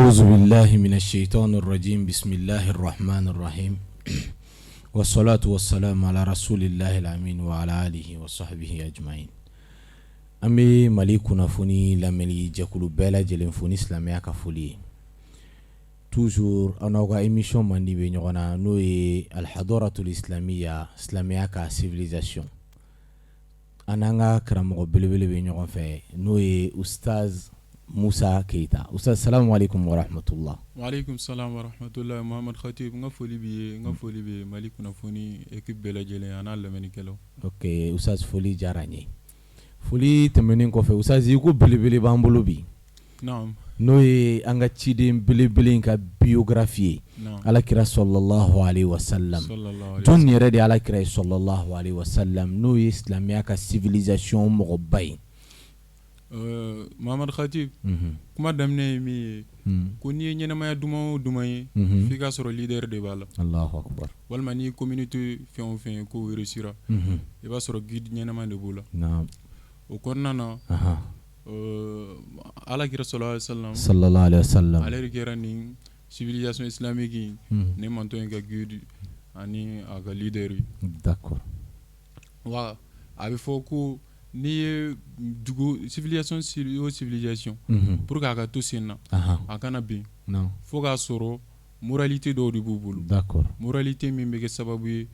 أعوذ بالله من الشيطان الرجيم بسم الله الرحمن الرحيم والصلاة والسلام على رسول الله الأمين وعلى آله وصحبه أجمعين An bɛ Mali kunnafoni lamɛnli jɛkulu bɛɛ lajɛlen fo ni silamɛya ka foli ye toujours aw n'aw ka émission mandi bɛ ɲɔgɔn na n'o ye alhadaratul islamiya silamɛya ka civilisation an n'an ka karamɔgɔ belebele bɛ ɲɔgɔn fɛ n'o ye ustaz Musa Keyita ustaz salamu aleykum wa rahmatula Waaleykum salam wa rahmatulahi Muhamad Khatib n ka foli b'i ye n ka foli bɛ Mali kunnafoni équipe bɛɛ lajɛlen a n'a lamɛnnikɛlaw. Ok ustaz foli diyara n ye foli tɛmɛnen kɔfɛ ustaz i ko belebele b'an bolo bi n'o ye an ka ciden belebele in ka biographie ye alakira sɔlɔlahu alehi wasalam jɔn yɛrɛ de ye alakira ye sɔlɔlahu alehi wasalam n'o ye silamɛya ka civilisation mɔgɔba ye Muhamad Khatib kuma daminɛ ye min ye ko n'i ye ɲɛnamaya duman o duman ye f'i ka sɔrɔ leader de b'a la walima n'i ye communauté fɛn o fɛn ye k'o réussira i b'a sɔrɔ guide ɲɛnama de b'o la o kɔnɔna na Alakira sallallahu alaihi wasallam ale de kɛra nin civilisation islamique in mantɔn in ka guide ani a ka leader ye d'accord wa a bɛ fɔ ko n'i ye dugu civilisation o civilisation pour que a ka to sen na a kana bin fo k'a sɔrɔ moralité dɔw de b'u bolo d'accord moralité min bɛ kɛ sababu ye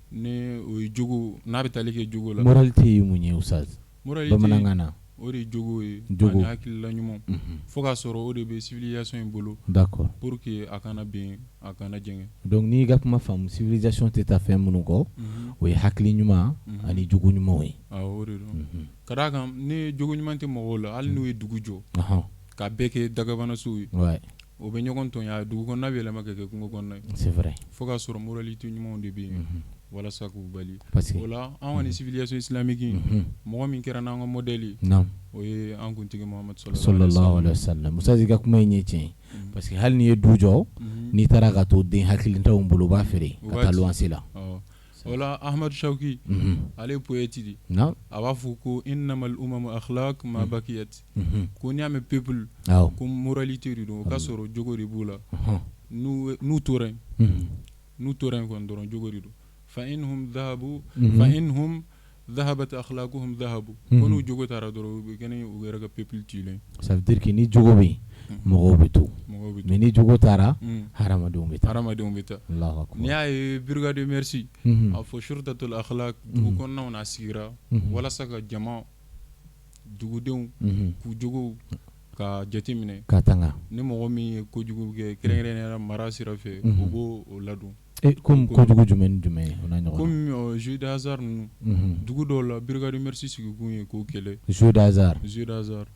ni o ye jogo n'a bɛ tali kɛ jogo la moralité ye mun ye ustaz moralité bamanankan na o de ye jogo ye jogo ani hakilila ɲuman fo k'a sɔrɔ o de bɛ civilisation in bolo d'accord pour que a kana bin a kana jɛngɛ donc n'i ka kuma faamu civilisation tɛ taa fɛn minnu kɔ o ye hakili ɲuman ani jogo ɲumanw ye awɔ o de don ka d'a kan ni jogo ɲuman tɛ mɔgɔw la hali n'u ye dugu jɔ ka bɛɛ kɛ dagabanasow ye o bɛ ɲɔgɔn tɔɲɔ dugu kɔnɔna bɛ yɛlɛma ka kɛ kungo kɔnɔna ye c'est vrai fo k'a sɔrɔ moralité ɲumanw de bɛ yen walasa k'u bali parce que o la an kɔni civilisation islamique in mɔgɔ min kɛra n'an ka modèle ye o ye an kuntigi Muhamadu sallallahu alaihi wasallam ustaz i ka kuma in ye tiɲɛ ye parce que hali n'i ye du jɔ n'i taara ka to den hakilintanw bolo u b'a feere ka taa luwanse la o la Ahmadu Shawki ale ye poète de a b'a fɔ ko innamal umamu akhlaq ma bakiyat ko n'i y'a mɛn peuple ko moralité de don o ka sɔrɔ jogo de b'u la n'u tora yen n'u tora yen kɔni dɔrɔn jogo de don fa inhum dhahabu fa inhum dhahabat akhlaquhum dhahabu ko n'u jogo taara dɔrɔn u bɛ kɛ ni u yɛrɛ ka peuple cilen ça veut dire que ni jogo bɛ yen mɔgɔw bɛ to mais ni jogo taara hadamadenw bɛ taa hadamadenw bɛ taa n'i y'a ye brigade de mœurs a fɔ shurtatul akhlaq dugu kɔnɔnaw na sigira walasa ka jama dugudenw k'u jogow ka jate minɛ ka tanga ni mɔgɔ min ye kojugu kɛ kɛrɛnkɛrɛnnenya la mara sira fɛ u b'o ladon Komi kojugu jumɛn ni jumɛn o n'a ɲɔgɔn komi jeu de hasard ninnu dugu dɔw la brigade de mœurs sigikun ye k'o kɛlɛ jeu de hasard jeu de hasard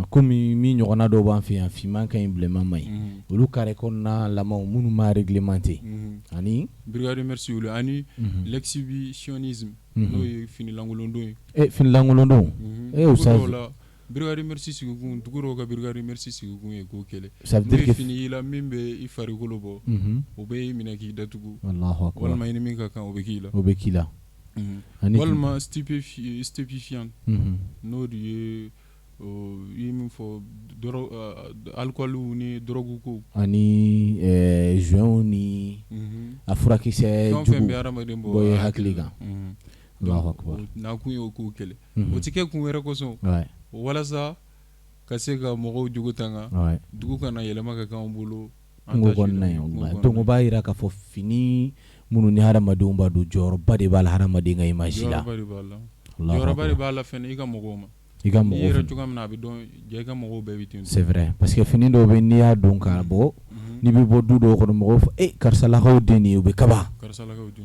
komi min ɲɔgɔnna dɔw b'an fɛ yan finman ka ɲi bilenman man ɲi olu carré kɔnɔna lamaw minnu ma réglementé ani brigade de mœurs olu ani l'exhibitionnisme n'o ye finilankolondon ye finilankolondon e dugu dɔw la brigade de mœurs sigikun dugu dɔw ka brigade de mœurs sigikun ye k'o kɛlɛ ça veut dire que fini y'i la min bɛ i farikolo bɔ o bɛ i minɛ k'i datugu walima i ni min ka kan o bɛ k'i la o bɛ k'i la walima stupéfiant n'o de ye i ye min fɔ alcool ni drogue ko ani joint ni a furakisɛ fɛn fɛn bɛ hadamaden bɔ ye hakili kan n'a kun ye o k'o kɛlɛ o tɛ kɛ kun wɛrɛ kosɔn walasa ka se ka mɔgɔw jogo tanga dugu kana yɛlɛma ka k'anw bolo kungo kɔnɔna ye donc o b'a jira k'a fɔ fini minnu ni hadamadenw b'a don jɔyɔrɔba de b'a la hadamaden ka image la jɔyɔrɔba de b'a la fɛnɛ i ka mɔgɔw ma i ka mɔgɔw yɛrɛ cogoya min na a bɛ dɔn ja i ka mɔgɔw bɛɛ bɛ ten c'est vrai parce que fini dɔw bɛ n'i y'a don ka bɔ n'i bɛ bɔ du dɔw kɔnɔ mɔgɔw fɔ e karisalakaw den nin ye u bɛ kaba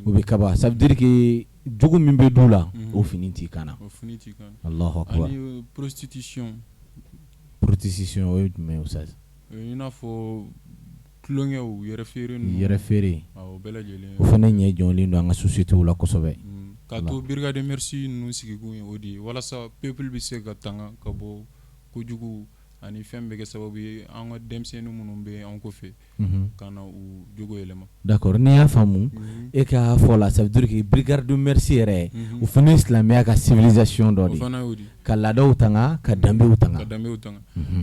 u bɛ kaba ça veut dire que jogo min bɛ du la o fini t'i kan na o fini t'i kan Alahu akbar ani prostitution prostitution o ye jumɛn ye Ustaz i n'a fɔ tulonkɛw yɛrɛ feere ninnu yɛrɛ feere o bɛɛ lajɛlen o fana ɲɛ jɔlen don an ka société la kosɛbɛ ka to brigade de mœurs ninnu sigikun ye o de ye walasa peuple bɛ se ka tanga ka bɔ kojugu ani fɛn bɛ kɛ sababu ye an ka denmisɛnnin minnu bɛ an kɔfɛ ka na u jogo yɛlɛma d'accord n'i y'a faamu e ka fɔ la ça veut dire que brigade de mœurs yɛrɛ o fana ye silamɛya ka civilisation dɔ de ye Ka laadaw tanga, ka danbew tanga. Ka danbew tanga.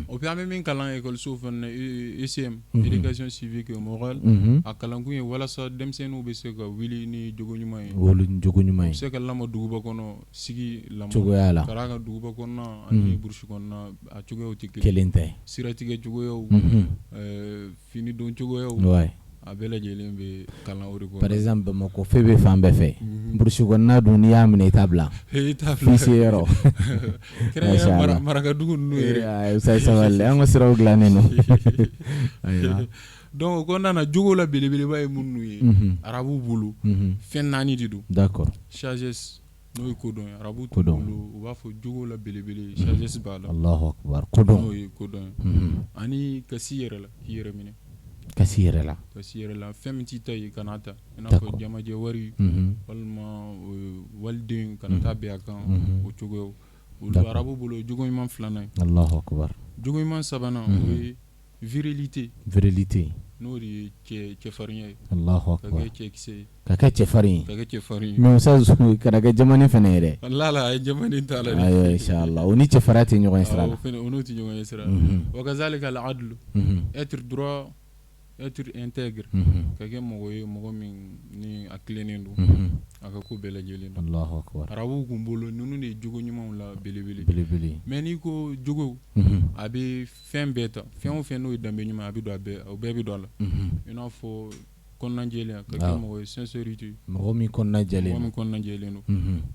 O puis an bɛ min kalan ekɔlisow fana na, ECM, éducation civique et morale, a kalankun ye walasa denmisɛnninw bɛ se ka wuli ni jogo ɲuman ye. Wuli ni jogo ɲuman ye. U bɛ se ka lamɔ duguba kɔnɔ sigi lamɔ cogoya la. Ka d'a kan duguba kɔnɔna ani burusi kɔnɔna a cogoyaw tɛ kelen. Kelen tɛ. Siratigɛ cogoyaw, fini don cogoyaw. A bɛɛ lajɛlen bɛ kalan o de kɔnɔ. Par exemple Bamakɔ feu bɛ fan bɛɛ fɛ, burusi kɔnɔna dun n'i y'a minɛ i t'a bila, i t'a bila f'i se yɔrɔ. Kɛrɛnkɛrɛnnenya marakadugu ninnu yɛrɛ. Ee sabali an ka siraw dilannen don. Ayiwa. Donc o kɔnɔna na jogo la belebeleba ye minnu ye, arabuw bolo, fɛn naani de don. D'accord. Sagesse n'o ye kodɔn ye, arabuw bolo u b'a fɔ jogo la belebele sagesse b'a la. Alahu akibaru kodɔn. N'o ye kodɔn ye, ani ka s'i yɛrɛ la, k'i yɛrɛ minɛ. Ka s'i yɛrɛ la. Ka s'i yɛrɛ la fɛn min t'i ta ye kan'a ta i n'a fɔ jamajɛ wari walima waliden kana taa bin a kan o cogoyaw olu arabu bolo jogo ɲuman filanan ye. Alahu akibaru. Jogo ɲuman sabanan o ye virilité. Virilité. N'o de ye cɛfarinya ye. Alahu akibaru. Ka kɛ cɛkisɛ ye. Ka kɛ cɛfarin ye. Ka kɛ cɛfarin ye. Mais Ustaz kana kɛ jamanen fana ye dɛ. Lala a ye jamanen t'a la dɛ. Ayiwa inchallah o ni cɛfarinya tɛ ɲɔgɔn ye sira la. O n'o tɛ ɲɔgɔn ye sira la. Wa kazalika al-adlu être droit être intègre ka kɛ mɔgɔ ye mɔgɔ min ni a tilennen don a ka ko bɛɛ lajɛlen na. Alahu akibaru. Arabuw tun bolo ninnu de ye jogo ɲumanw la belebele. Belebele. Mais n'i ko jogo a bɛ fɛn bɛɛ ta fɛn o fɛn n'o ye danbe ɲuman a bɛ don a bɛɛ o bɛɛ bɛ don a la i n'a fɔ kɔnɔnajɛlenya ka kɛ mɔgɔ ye sincérité mɔgɔ min kɔnɔnajɛlen mɔgɔ min kɔnɔnajɛlen don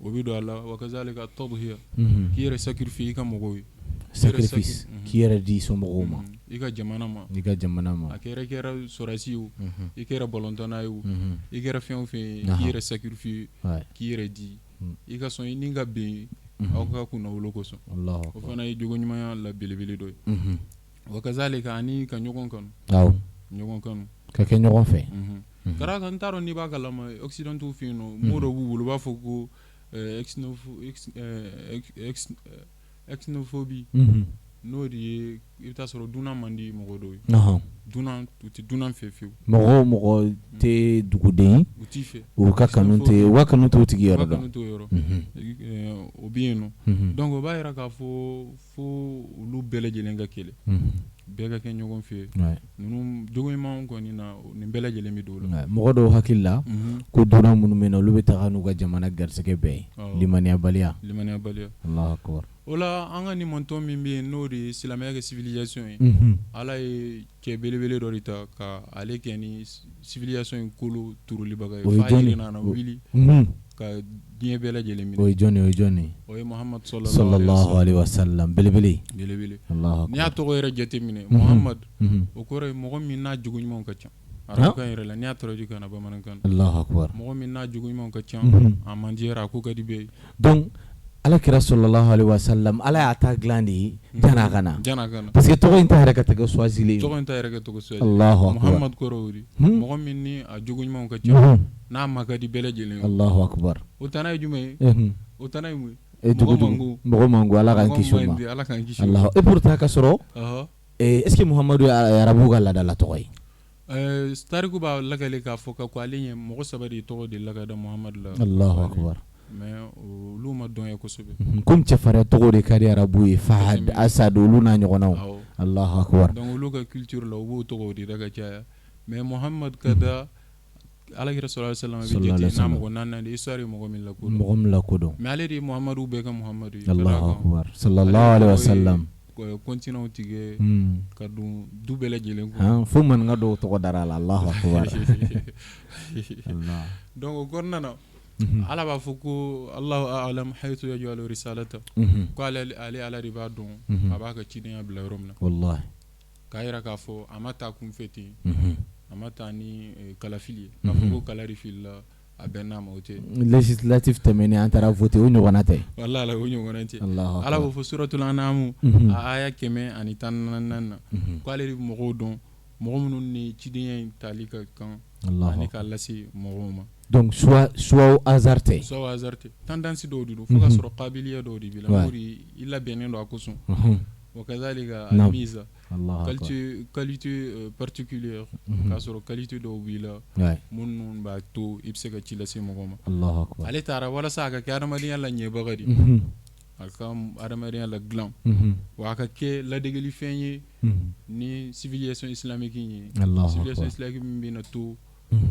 o bɛ don a la wa kazalika tadhiya k'i yɛrɛ sacrifier i ka mɔgɔw ye sacrifice k'i yɛrɛ di somɔgɔw ma i ka jamana ma i ka jamana ma a kɛra i kɛra sɔrɔdasi ye o i kɛra balontanna ye o i kɛra fɛn o fɛn ye k'i yɛrɛ sacrifier k'i yɛrɛ di i ka sɔn i ni ka bin aw ka kunnawolo kosɔn o fana ye jogo ɲumanya la belebele dɔ ye wa kazalika ani ka ɲɔgɔn kanu ɲɔgɔn kanu ka kɛ ɲɔgɔn fɛ ka d'a kan n t'a dɔn n'i b'a kalama occidentaux fɛ yen nɔ mot dɔ b'u bolo u b'a fɔ ko xénophobie n'o de ye i bɛ taa sɔrɔ dunan man di mɔgɔ dɔw ye dunan u tɛ dunan fɛ fiyewu mɔgɔ o mɔgɔ tɛ duguden u t'i fɛ u ka kanu tɛ u ka kanu t'o tigi yɔrɔ dɔn t'o yɔrɔ o bɛ yen nɔ donc o b'a jira k'a fɔ fo olu bɛɛ lajɛlen ka kɛlɛ bɛɛ ka kɛ ɲɔgɔn fɛ ninnu jogo ɲuman kɔni na nin bɛɛ lajɛlen bɛ don o la mɔgɔ dɔw hakili la ko dunan minnu bɛ na olu bɛ taga n'u ka jamana garisɛgɛ bɛɛ ye limaniyabaliya limaniyabaliya o la an ka nin mantɔn min bɛ yen n'o de ye silamɛya kɛ civilisation ye Ala ye cɛ belebele dɔ de ta ka ale kɛ ni civilisation in kolo turulibaga ye f'a yɛrɛ nana wuli ka diɲɛ bɛɛ lajɛlen minɛ o ye jɔn o ye jɔn o ye Muhamadu sallallahu alaihi wasallam belebele belebele n'i y'a tɔgɔ yɛrɛ jateminɛ Muhamadu o kɔrɔ ye mɔgɔ min n'a jogo ɲumanw ka ca arabukan yɛrɛ la n'i y'a traduit ka na bamanankan na Alahu akibaru mɔgɔ min n'a jogo ɲumanw ka ca a man di a ko ka di bɛɛ ye donc Ala kira sallallahu alaihi wasallam Ala y'a ta dilan de ye jan'a ka na jan'a ka na parce que tɔgɔ in t'a yɛrɛ ka tɔgɔ choisilen tɔgɔ in t'a yɛrɛ ka tɔgɔ choisi Alahu akibaru Muhamadu kɔrɔ o de mɔgɔ min ni a jogo ɲumanw ka ca n'a ma ka di bɛɛ lajɛlen ye Alahu akibaru o tana ye jumɛn ye o tana ye mun ye mɔgɔ mango Ala k'an kisi o ma Ala k'an kisi o ma et pourtant ka sɔrɔ est ce que Muhamadu ye arabu ka laadala tɔgɔ ye tariku b'a lakale k'a fɔ ka ko ale ye mɔgɔ saba de tɔgɔ de la da Muhamadu la Alahu akibaru mais olu ma dɔn ye kosɛbɛ komi cɛfarinya tɔgɔ de ka di arabu ye Fahad Asad olu n'a ɲɔgɔnnaw Alahu akibaru donc olu ka culture la u b'o tɔgɔ de da ka caya mais Muhamadu ka da Ala kira sallallahu alaihi wasallam bɛ jate n'a mɔgɔ naani de histoire ye mɔgɔ min lakodɔn mɔgɔ min lakodɔn mais ale de ye Muhamadu bɛɛ ka Muhamadu ye Alahu akibaru sallallahu alaihi wasallam continent tigɛ ka don du bɛɛ lajɛlen kɔnɔ fo maninka dɔw tɔgɔ dara a la Alahu akibaru donc o kɔnɔna na Ala b'a fɔ ko Alahu a'lamu haythu yaj'alu risalata ko ale Ala de b'a dɔn a b'a ka cidenya bila yɔrɔ min na walahi k'a jira k'a fɔ a ma taa kunfɛ ten a ma taa ni kalafili ye k'a fɔ ko kala de filila a bɛn n'a ma o tɛ législatif tɛmɛnen an taara voter o ɲɔgɔnna tɛ walahi o ɲɔgɔnna tɛ Ala b'o fɔ suratul an'am a aya 114 na k'ale de bɛ mɔgɔw dɔn mɔgɔ minnu ni cidenya in tali ka kan ani k'a lase mɔgɔw ma donc choix au hasard tɛ choix au hasard tɛ tendance dɔw de don fo ka sɔrɔ kabiliya dɔw de b'i la n'o de i labɛnnen don a kosɔn wa kazalika al-miza qualité particulière k'a sɔrɔ qualité dɔw b'i la minnu b'a to i bɛ se ka ci lase mɔgɔ ma ale taara walasa a ka kɛ adamadenya la ɲɛbaga de ye. A ka adamadenya ladilan, wa a ka kɛ ladegelifɛn ye ni civilisation islamique ye, civilisation islamique min bɛna to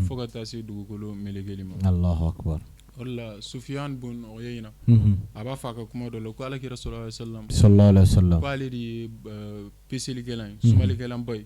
fo ka taa se dugukolo melekeli ma. Alahu akibaru. O de la Sufiyan bun Uyayna a b'a fɔ a ka kuma dɔ la ko Ala kira salalahu alehi wasalam ko ale de ye peselikɛlan ye, sumalikɛlanba ye,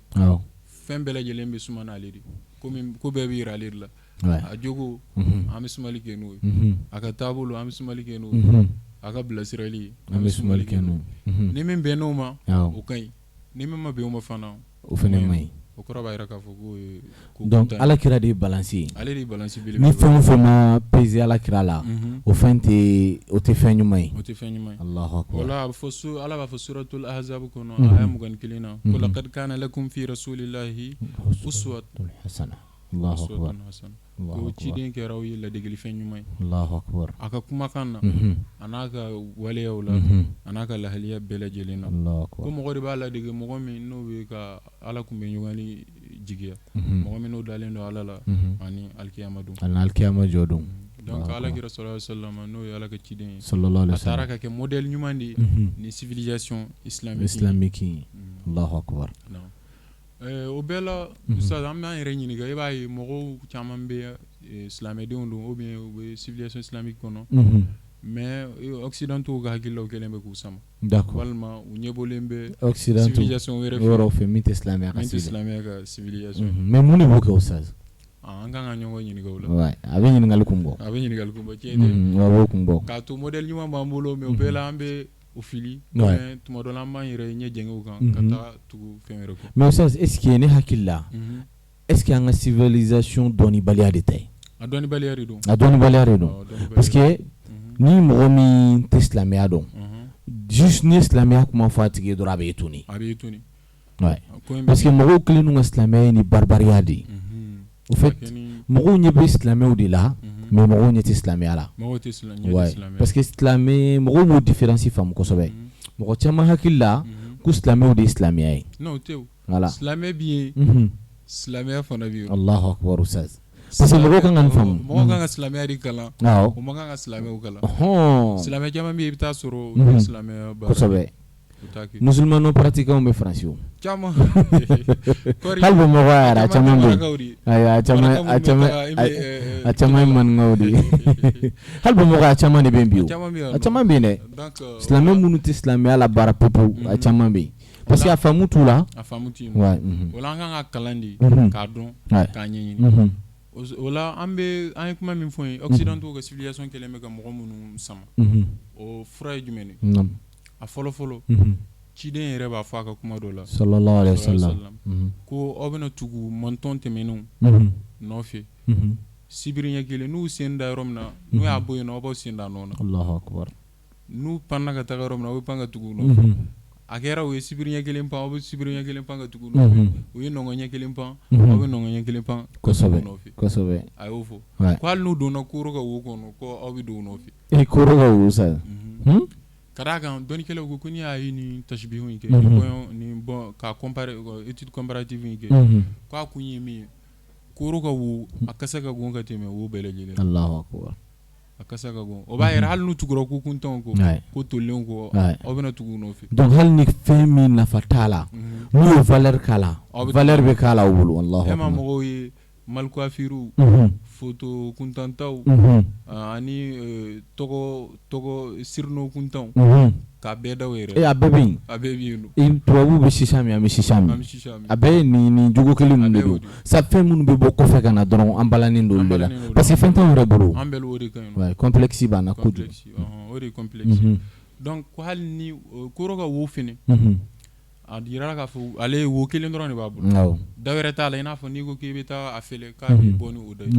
fɛn bɛɛ lajɛlen bɛ suma n'ale de ye, ko bɛɛ bɛ jira ale de la. A jogo an bɛ sumali kɛ n'o ye, a ka taabolo an bɛ sumali kɛ n'o ye, a ka bilasirali an bɛ sumali kɛ n'o ye. Ni min bɛnn'o ma o ka ɲi, ni min ma bɛn o ma fana o fana man ɲi. O kɔrɔ b'a jira k'a fɔ k'o ye ko Donc Ala kira de ye balance ye. Ale de ye balance belebele ye. Ni fɛn o fɛn ma peser Ala kira la, o fɛn tɛ o tɛ fɛn ɲuman ye. O tɛ fɛn ɲuman ye. Alahu akibaru. O la a bɛ fɔ Ala b'a fɔ suratul ahzab kɔnɔ aya 21 na ko laqad kana lakum fi rasulillahi uswatun hasana. Ko ciden kɛra aw ye ladegelifɛn ɲuman ye a ka kumakan na a n'a ka waleyaw la a n'a ka lahaliya bɛɛ lajɛlen na ko mɔgɔ de b'a ladege mɔgɔ min n'o bɛ ka Ala kunbɛn ɲɔgɔn jigiya mɔgɔ min n'o dalen don Ala la ani alikiyama don ani alikiyama jɔ don donc Ala kira salalahu alehi wasalam n'o ye Ala ka ciden ye a taara ka kɛ modèle ɲuman de ye ni civilisation islamique Alahu akibaru. O bɛɛ la Ustaz an b'an yɛrɛ ɲininka i b'a ye mɔgɔw caman bɛ silamɛdenw don ou bien u bɛ civilisation islamique kɔnɔ mais occidentaux ka hakililaw kɛlen bɛ k'u sama walima u ɲɛbɔlen bɛ civilisation wɛrɛ fɛ min tɛ silamɛya ka civilisation mais mun de b'o kɛ Ustaz an kan ka ɲɔgɔn ɲininka o la a bɛ ɲininkali kun bɔ a bɛ ɲininkali kun bɔ tiɲɛ tɛ a b'o kun bɔ k'a to modèle ɲuman b'an bolo mais o bɛɛ la an bɛ o fili mais tuma dɔ la an b'an yɛrɛ ɲɛ jɛngɛ o kan ka taa tugu fɛn wɛrɛ kɔ mais Ustaz est ce que ne hakili la est ce que an ka civilisation dɔnnibaliya de tɛ a dɔnnibaliya de don a dɔnnibaliya de don parce que ni mɔgɔ min tɛ silamɛya dɔn juste n'i ye silamɛya kuma fɔ a tigi ye dɔrɔn a bɛ étonné a bɛ étonné parce que mɔgɔw kɛlen don ka silamɛya ye ni baribariya de ye au fait mɔgɔw ɲɛ bɛ silamɛw de la mais mɔgɔw ɲɛ tɛ silamɛya la parce que silamɛ mɔgɔw m'o différence faamu kosɛbɛ mɔgɔ caman hakili la ko silamɛw de ye silamɛya ye voilà silamɛ bɛ yen silamɛya fana bɛ yen Alahu akibaru Ustaz parce que mɔgɔw kan ka nin faamu mɔgɔw kan ka silamɛya de kalan u man kan ka silamɛw kalan silamɛ caman bɛ yen i bɛ taa sɔrɔ u tɛ silamɛya baara kosɛbɛ Musulman non pratiquants bɛ Faransi o caman hali Bamakɔ yɛrɛ a caman bɛ yen a caman ye maninkaw de ye hali Bamakɔ a caman de bɛ yen bi a caman bɛ yen dɛ silamɛ minnu tɛ silamɛya labaara pewu a caman bɛ yen parce que a faamu t'u la a faamu t'u la o la an kan ka kalan de k'a dɔn k'a ɲɛɲini o la an bɛ an ye kuma min fɔ ye occidentaux ka civilisation kɛlen bɛ ka mɔgɔ minnu sama o fura ye jumɛn ye a fɔlɔ fɔlɔ ciden yɛrɛ b'a fɔ a ka kuma dɔ la sallallahu alaihi wasallam ko aw bɛna tugu mantɔn tɛmɛnenw nɔfɛ sibiri ɲɛ kelen n'u sen da yɔrɔ min na n'u y'a bɔ yen aw b'aw sen da nɔ na Allahu akbar n'u panna ka taga yɔrɔ min na aw bɛ pan ka tugu u nɔfɛ a kɛra u ye sibiri ɲɛ kelen pan aw bɛ sibiri ɲɛ kelen pan ka tugu u nɔfɛ u ye nɔngɔn ɲɛ kelen pan aw bɛ nɔngɔn ɲɛ kelen pan kosɛbɛ kosɛbɛ a y'o fɔ ko hali n'u donna kooro ka wo kɔnɔ ko aw bɛ don u nɔfɛ e kooro ka wo sa Ka d'a kan dɔnnikɛlaw ko ko n'i y'a ye ni tasibihu in kɛ ni bɔn ka comparer étude comparative in kɛ k'a kun ye min ye kooro ka wo a kasa ka go ka tɛmɛ wo bɛɛ lajɛlen Alahu akibaru a kasa ka go o b'a yira hali n'u tugura ko kuntanw kɔ ko tolenw kɔ aw bɛna tugu u nɔfɛ donc hali ni fɛn min nafa t'a la n'u ye valeur k'a la valeur bɛ k'a la u bolo e ma mɔgɔw ye mal coiffurew photo kuntantaw ani tɔgɔ surnom kuntanw k'a bɛɛ da yɛrɛ a bɛɛ bɛ yen a bɛɛ bɛ yen tubabuw bɛ sisa min an bɛ sisa min a bɛɛ ye nin jogo kelen ninnu de don sa fɛn minnu bɛ bɔ kɔfɛ ka na dɔrɔn an balannen don olu de la parce que fɛn t'anw yɛrɛ bolo an bɛɛ o de ka ɲi complexe b'an na kojugu o de ye complexe donc hali ni kooro ka wo fini A jira k'a fɔ ale wo kelen dɔrɔn de b'a bolo da wɛrɛ t'a la i n'a fɔ n'i ko k'i bɛ taa a fɛlɛ k'a bɛ bɔ ni o da ye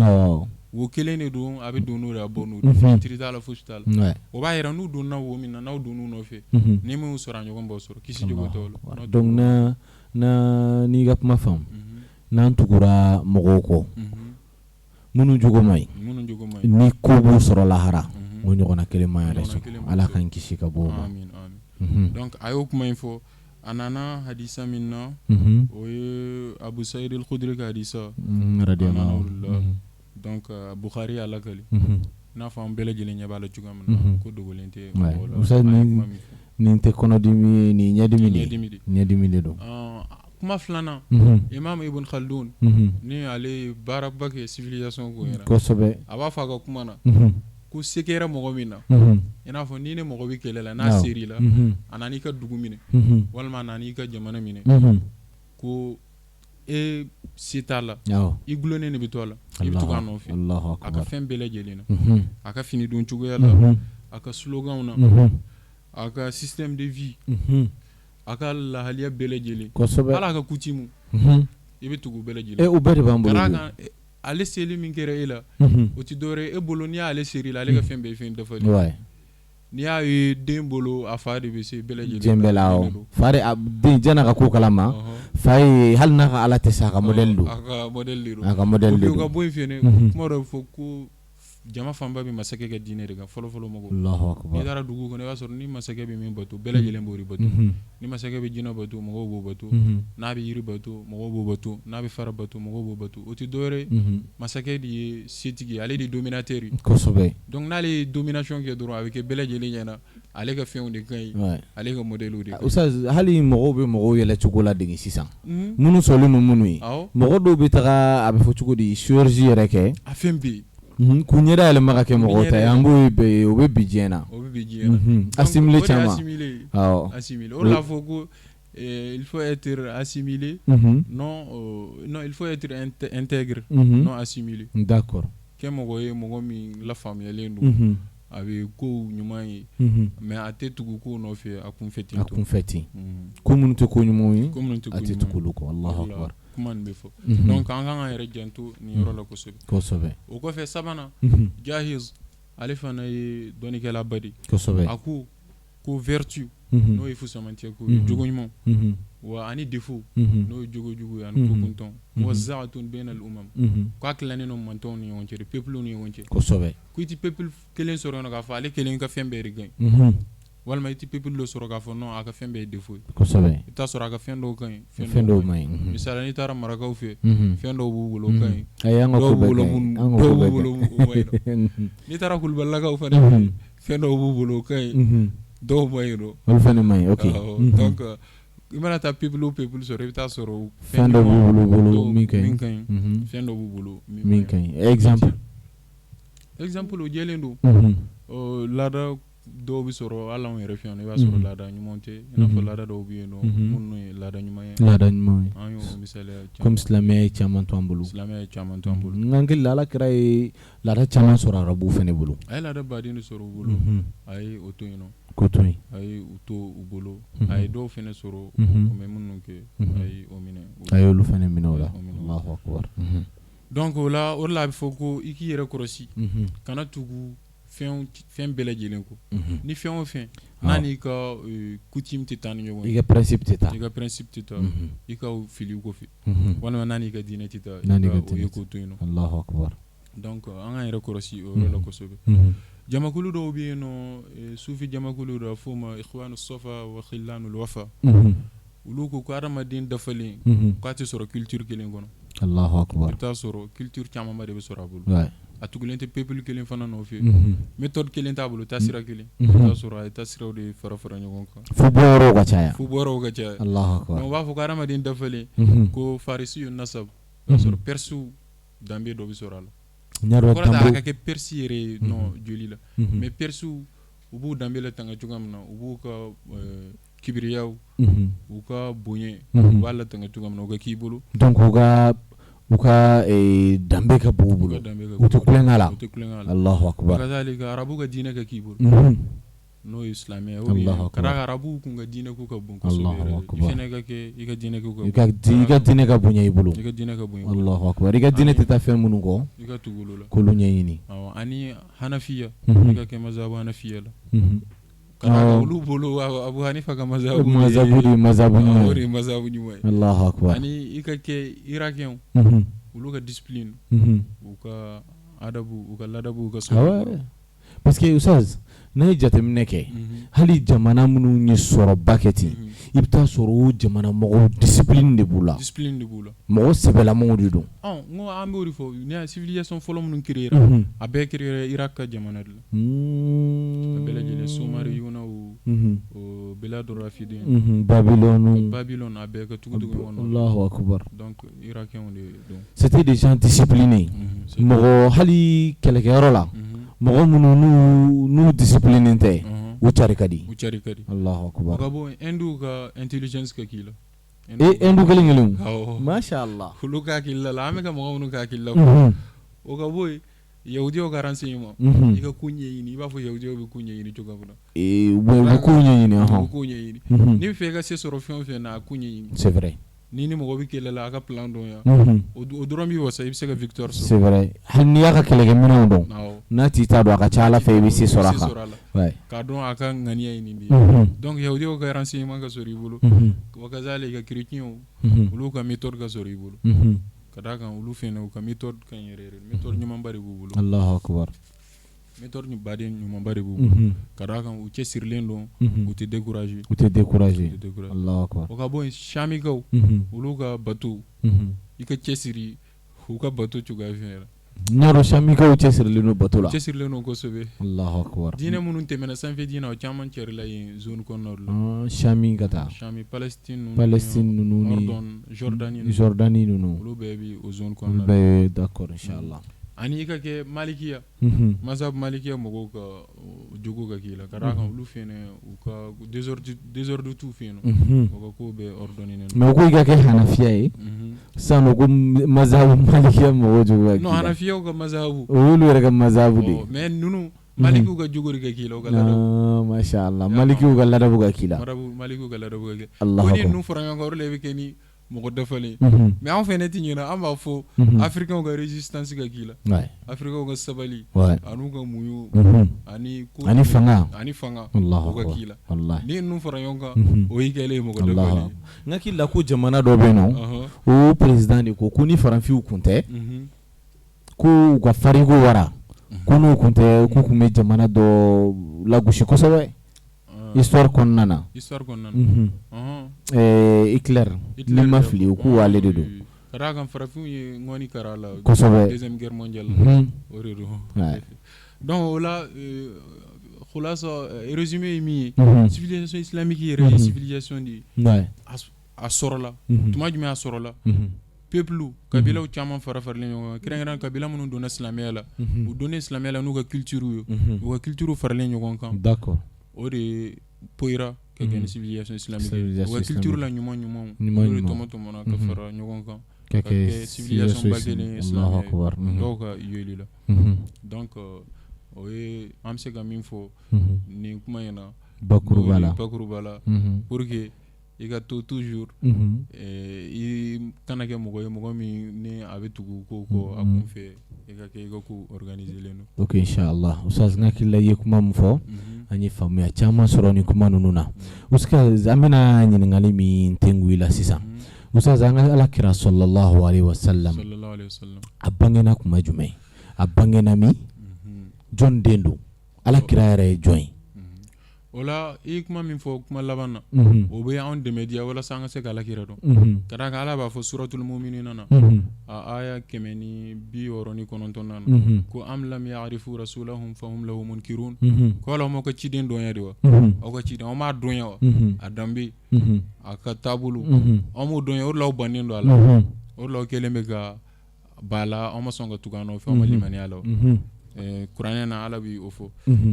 wo kelen de don a bɛ don n'o de a bɔ n'o de filtre t'a la fosi t'a la o b'a jira n'u donna wo min na n'aw donn'u nɔfɛ ni min y'u sɔrɔ a ɲɔgɔn b'aw sɔrɔ kisi cogo t'aw la donc n'i ka kuma faamu n'an tugura mɔgɔw kɔ minnu jogo man ɲi ni ko b'u sɔrɔ lahara o ɲɔgɔnna kelen ma yɛrɛ sɔrɔ Ala k'an kisi ka bɔ o ma donc a y'o kuma in fɔ a nana hadisa min na o ye Abu Saïd al-Khudri ka hadisa donc Bukhari y'a lakali. N'a fɔ an bɛɛ lajɛlen ɲɛ b'a la cogoya min na, ko dogolen tɛ mɔgɔw la. Nin tɛ kɔnɔdimi ye, nin ɲɛdimi de, ɲɛdimi de don. Kuma filanan, Imam Ibn Khaldun, ni ale ye baaraba kɛ civilisation ko ɲɛna, kosɛbɛ, a b'a fɔ a ka kuma na ko se kɛra mɔgɔ min na, i n'a fɔ ni ni mɔgɔ bɛ kɛlɛ la, n'a ser'i la, a nan'i ka dugu minɛ walima a nan'i ka jamana minɛ, ko e se t'a la, i dulonnen de bɛ to a la, i bɛ tugu a nɔfɛ a ka fɛn bɛɛ lajɛlen na, a ka fini don cogoya la, a ka sloganw na, a ka système de vie, a ka lahaliya bɛɛ lajɛlen, kosɛbɛ, hali a ka coutume, i bɛ tugu bɛɛ lajɛlen, o bɛɛ de b'an bolo, ka d'a kan ale seli min kɛra e la, o tɛ dɔwɛrɛ ye e bolo, n'i y'ale ser'i la, ale ka fɛn bɛɛ ye fɛn dafalen ye. N'i y'a ye den bolo, a fa de bɛ se bɛɛ lajɛlen diɲɛ bɛɛ la, awɔ, fa de den jɛn'a ka ko kalama, fa ye hali n'a ka Ala tɛ se, a ka modèle don, a ka modèle de don, a ka modèle de don. O ka bɔ yen fɛnɛ, kuma dɔ bɛ fɔ ko jama fanba bɛ masakɛ ka diinɛ de kan fɔlɔfɔlɔ mɔgɔw, Alahu akibaru, n'i taara dugu kɔnɔ i b'a sɔrɔ ni masakɛ bɛ min bato bɛɛ lajɛlen b'o de bato, ni masakɛ bɛ jinɛ bato mɔgɔw b'o bato, n'a bɛ yiri bato mɔgɔw b'o bato, n'a bɛ fara bato mɔgɔw b'o bato, o tɛ dɔwɛrɛ ye, masakɛ de ye setigi ye, ale de ye dominateur ye, kosɛbɛ, donc n'ale ye domination kɛ dɔrɔn a bɛ kɛ bɛɛ lajɛlen ɲɛna ale ka fɛnw de ka ɲi, ale ka modèle de ka ɲi. Ustaz, hali mɔgɔw bɛ mɔgɔw yɛlɛ cogo ladege sisan, minnu sɔnnen don minnu ye, mɔgɔ dɔw bɛ taga a bɛ fɔ cogo di chirurgie yɛrɛ kɛ, a fɛn bɛ yen, k'u ɲɛda yɛlɛma ka kɛ mɔgɔw ta ye, an b'o ye o bɛ bi diɲɛ na, o bɛ bi diɲɛ na, assimilé caman, awɔ, assimilé, o de la fɔ ko il faut être assimilé, non, non, il faut être intègre, non assimilé. D'accord. Kɛ mɔgɔ ye mɔgɔ min lafaamuyalen don, a bɛ kow ɲuman ye, mais a tɛ tugu kow nɔfɛ a kunfɛ ten a kunfɛ ten, ko minnu tɛ ko ɲumanw ye, a tɛ tugu olu kɔ. Alahu akibaru. Kuma nin bɛ fɔ, donc an kan k'an yɛrɛ janto nin yɔrɔ la kosɛbɛ. Kosɛbɛ. O kɔfɛ sabanan, Jahiz, ale fana ye dɔnnikɛlaba de ye. Kosɛbɛ. A ko ko vertu, n'o ye fusamantiya ko ye, jogo ɲuman, wa ani défaut, n'o ye jogo jugu ye, ani ko kuntan, muwazza'atun bayna al-umam, k'a tilannen don mantɔnw ni ɲɔgɔn cɛ de, peuple ni ɲɔgɔn cɛ. Kosɛbɛ. Ko i tɛ peuple kelen sɔrɔ yen k'a fɔ ale kelen ka fɛn bɛɛ de ka ɲi, walima i tɛ peuple dɔ sɔrɔ k'a fɔ non a ka fɛn bɛɛ ye défaut ye. Kosɛbɛ. I bɛ taa sɔrɔ a ka fɛn dɔw ka ɲi, fɛn dɔw man ɲi. Misali n'i taara marakaw fɛ, fɛn dɔw b'u bolo ka ɲi, ayi an ka dɔw ko b'u bɛɛ bolo ka ɲi, minnu an ka ko dɔw b'u bɛɛ bolo ka o man ɲi. N'i taara kulubalilakaw fana fɛ, fɛn dɔw b'u bolo o ka ɲi, dɔw man ɲi nɔ. Olu fana man ɲi, ok. Donc i mana taa peuple o peuple sɔrɔ, i bɛ taa sɔrɔ fɛn dɔw b'u bolo min ka ɲi, fɛn dɔw b'u bolo min ka ɲi. Exemple. Exemple o jɛlen don. Laada dɔw bɛ sɔrɔ hali anw yɛrɛ fɛ yan, i b'a sɔrɔ laada ɲuman tɛ, i n'a fɔ laada dɔw bɛ yen nɔ minnu ye laada ɲuman ye. Laada ɲuman ye. An y'o misaliya caman. Comme silamɛya ye caman to an bolo. Silamɛya ye caman to an bolo. N hakili la Ala kira ye laada caman sɔrɔ arabuw fana bolo. A ye laada baden de sɔrɔ u bolo. A ye o to yen nɔ. K'o to yen. A ye u to u bolo. A ye dɔw fana sɔrɔ u tun bɛ minnu kɛ, a ye o minɛ. A y'olu fana minɛ o la. Alahu akibaru. Donc o la, o de la a bɛ fɔ ko i k'i yɛrɛ kɔlɔsi, kana tugu fɛn fɛn bɛɛ lajɛlen kɔ, ni fɛn o fɛn n'a n'i ka coutume tɛ taa ni ɲɔgɔn ye, i ka principe tɛ taa, i ka principe tɛ taa, i ka fili u kɔfɛ, walima n'a n'i ka diinɛ tɛ taa, i ka o ye k'o to yen nɔ. Alahu akibaru. Donc an k'an yɛrɛ kɔlɔsi o yɔrɔ la kosɛbɛ. Jamakulu dɔw bɛ yen nɔ, sufi jamakulu dɔ a f'o ma ikhwanu safa wa khillanul wafa, olu ko ko hadamaden dafalen k'a tɛ sɔrɔ culture kelen kɔnɔ. Alahu akibaru. I bɛ taa sɔrɔ culture camanba de bɛ sɔrɔ a bolo. A tugulen tɛ peuple kelen fana nɔfɛ, méthode kelen t'a bolo, taasira kelen, i bɛ taa sɔrɔ a ye taasiraw de fara fara ɲɔgɔn kan. Fo bɔyɔrɔw ka caya. Fo bɔyɔrɔw ka caya. Alahu akibaru. Donc u b'a fɔ ko hadamaden dafalen ko farisiyu nasab, i b'a sɔrɔ persiw danbe dɔ bɛ sɔrɔ a la. N y'a dɔn. Kɔrɔ tɛ a ka kɛ perse yɛrɛ ye non joli la, mais persiw u b'u danbe latanga cogoya min na, u b'u ka kibiriyaw, u ka bonya, u b'a latanga cogoya min na, o ka k'i bolo. Donc u ka danbe ka bon u bolo, u tɛ tulonkɛ la. U tɛ tulonkɛ la. Alahu akibaru. Kazalika arabu ka diinɛ ka k'i bolo, n'o ye silamɛya ye, ka d'a kan arabuw kun ka diinɛ ko ka bon kosɛbɛ yɛrɛ de, i fana ka kɛ i ka diinɛ ko ka bon, i ka diinɛ ka bonya i bolo, i ka diinɛ ka bonya i bolo, Alahu akibaru, i ka diinɛ tɛ taa fɛn minnu kɔ, i ka tugu olu la, k'olu ɲɛɲini. Awɔ, ani hanafiya, i ka kɛ mazabu hanafiya la. Ka d'a kan olu bolo Abu Hanifa ka mazabu mazabu de ye mazabu ɲuman ye, o de ye mazabu ɲuman ye. Alahu akibaru. Ani i ka kɛ irakɛnw, olu ka discipline, u ka adabu, u ka ladabu, u ka sɔrɔ. Parce que Oustaz, n'a ye jateminɛ kɛ, hali jamana minnu ye sɔrɔba kɛ ten, i bɛ taa sɔrɔ o jamana mɔgɔw discipline de b'u la, discipline de b'u la, mɔgɔ sɛbɛlamɔgɔw de don. N ko an b'o de fɔ, n'i y'a civilisation fɔlɔ minnu créer ra, a bɛɛ créer ra Irak ka jamana de la, a bɛɛ lajɛlen, Somariyunaw, o Biladu Rafidin, Babylone, Babylone, a bɛɛ ka tugu tugu ɲɔgɔn na. Allahu akbar. Donc Irakiens de don. C'était des gens disciplinés, mɔgɔ hali kɛlɛkɛyɔrɔ la, mɔgɔ minnu n'u discipliné tɛ, u cari ka di. U cari ka di. Allahu akbar. O ka bɔ Hindu ka intelligence ka k'i la. E Hindu kelen kelen. Awɔ. Masha Allah. Olu ka hakili la, an bɛ ka mɔgɔ minnu ka hakili la, o ka bɔ yen, yahudiyaw ka renseignement, i ka ko ɲɛɲini, i b'a fɔ yahudiyaw bɛ ko ɲɛɲini cogo min na. U bɛ ko ɲɛɲini. U bɛ ko ɲɛɲini. N'i bɛ fɛ i ka se sɔrɔ fɛn o fɛn na, a ko ɲɛɲini. C'est vrai. Ni ni mɔgɔ bɛ kɛlɛ la, a ka plan dɔn yan, o dɔrɔn b'i wasa, i bɛ se ka victoire sɔrɔ. C'est vrai, hali n'i y'a ka kɛlɛkɛminɛnw dɔn, n'a t'i ta dɔn, a ka ca Ala fɛ i bɛ se sɔrɔ a kan. K'a dɔn a ka ŋaniya ye nin de ye. Donc yahudiyaw ka renseignement ka sɔrɔ i bolo, wa kazalika chrétiens, olu ka méthode ka sɔrɔ i bolo, ka d'a kan olu fɛnɛ u ka méthode ka ɲi yɛrɛ yɛrɛ, méthode ɲumanba de b'u bolo. Allahu akbar. Méthode baden ɲumanba de b'u bolo, ka d'a kan u cɛsirilen don, u tɛ décourager. U tɛ décourager. Allahu akbar. O ka bɔ yen, Samikaw, olu ka bato, i ka cɛsiri u ka bato cogoya fɛnɛ la. N y'a dɔn Samikaw cɛsirilen don bato la. Cɛsirilen don kosɛbɛ. Allahu akbar. Diinɛ minnu tɛmɛna sanfɛ diinɛ, o caman cɛrila yen zone kɔnɔnaw la. Sami ka taa. Sami, Palestine ninnu. Palestine ninnu ni Ordon, Jordanie. Jordanie ninnu. Olu bɛɛ bɛ o zone kɔnɔna la. Olu bɛɛ ye d'accord inchallah. Ani i ka kɛ malikiya, mazhab malikiya mɔgɔw ka jogo ka k'i la, ka d'a kan olu fɛnɛ u ka désordre t'u fɛ yen nɔ, u ka ko bɛɛ ordonné don. Mais u ko i ka kɛ hanafiya ye sisan nɔ, ko mazhab malikiya mɔgɔw jogo ka k'i la. Non, hanafiyaw ka mazhabu. O y'olu yɛrɛ ka mazhabu de ye. Mais ninnu malikiw ka jogo de ka k'i la, u ka ladabu. Masha Allah, malikiw ka ladabu ka k'i la. Malikiw ka ladabu ka k'i la. Ko ni ninnu fara ɲɔgɔn kan, o de la i bɛ kɛ ni mɔgɔ dafalen, mais anw fɛnɛ tɛ ɲinɛ, an b'a fɔ africains ka résistance ka k'i la, africains ka sabali an'u ka muɲu ani ani fanga ani fanga o ka k'i la. Ni ninnu fara ɲɔgɔn kan, o y'i kɛlen ye mɔgɔ dafalen ye. N hakili la ko jamana dɔ bɛ yen nɔ, o président de ko ko ni farafinw kun tɛ, ko u ka fariko wara, ko n'u kun tɛ, k'u kun bɛ jamana dɔ lagosi kosɛbɛ. Histoire kɔnɔna na. Histoire kɔnɔna na. Hitler, ni ma fili, u k'u ale de don. Ka d'a kan farafinw ye ŋɔni kari a la. Kosɛbɛ. Deuxième guerre mondiale la. O de don. Donc o la, khulasa, résumé ye min ye, civilisation islamique yɛrɛ ye civilisation de ye. A sɔrɔla tuma jumɛn? A sɔrɔla peuple, kabilaw caman fara faralen ɲɔgɔn kan, kɛrɛnkɛrɛn kabila minnu donna silamɛya la, u donnen silamɛya la n'u ka culture ye, u ka culture faralen ɲɔgɔn kan. D'accord. O de ye poyira ka kɛ ni civilisation islamique ye. U ka culture la ɲuman ɲumanw, olu de tɔmɔ tɔmɔna ka fara ɲɔgɔn kan ka kɛ civilisation ba kelen ye silamɛya ye, dɔw ka yeli la. Donc o ye an bɛ se ka min fɔ nin kuma in na bakuruba la, bakuruba la, pour que i ka to toujours, i kana kɛ mɔgɔ ye, mɔgɔ min ni a bɛ tugu ko kɔ a kun fɛ, i ka kɛ i ka ko organiser len don. Ok, inchallah. Oustaz, n hakili la i ye kuma min fɔ, an ye faamuya caman sɔrɔ nin kuma ninnu na. Oustaz, an bɛna ɲininkali min tengu i la sisan. Oustaz, an ka Ala kira sallallahu alaihi wasallam, a bangena kuma jumɛn? A bangena min? Jɔn den don? Ala kira yɛrɛ ye jɔn ye? O la, i ye kuma min fɔ kuma laban na, o bɛ anw dɛmɛ diya walasa an ka se ka Ala kira dɔn. Ka d'a kan Ala b'a fɔ suratul muminina na, a aya 169 na, ko am lam ya'rifu rasulahum fahum lahu munkirun. Ko ala m'aw ka ciden dɔnya de wa? Aw ka ciden, aw m'a dɔnya wa? A danbe, a ka taabolo, aw m'o dɔnya, o de la aw bannen don a la, o de la aw kɛlen bɛ ka ba la, aw ma sɔn ka tugu a nɔfɛ, aw ma limaniya la. Kuranɛ na Ala bɛ o fɔ.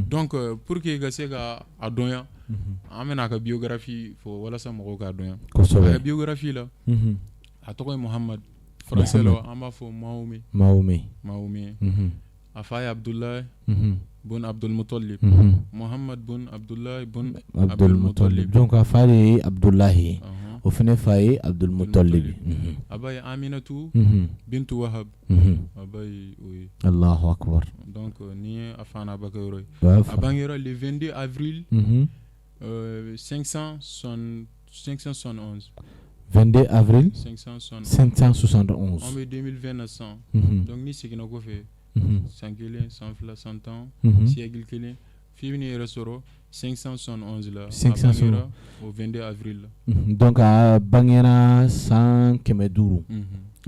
Donc pour que ka se ka a dɔnya, an bɛna a ka biographie fɔ walasa mɔgɔw k'a dɔnya. Kosɛbɛ. A ka biographie la, a tɔgɔ ye Muhamad, français la an b'a fɔ Mahomet. Mahomet. Mahomet. A fa ye Abdoulaye bun Abdul Muttalib. Muhamad bun Abdoulaye bun Abdul Muttalib. Donc a fa de ye Abdoulaye ye. O fana fa ye Abdul Muttalib. A ba ye Aminatu bintu Wahab. A ba ye o ye. Allahu akbar. Donc nin ye a fa n'a ba ka yɔrɔ ye. A bangera le 22 avril 571. 22 avril 571. An bɛ 2020 na sisan. Donc n'i seginna kɔfɛ. San 1, san 2, san 10, siècle 1, f'i bɛn'i yɛrɛ sɔrɔ 571 la, a bangera o 22 avril la. Donc a bangera san 500.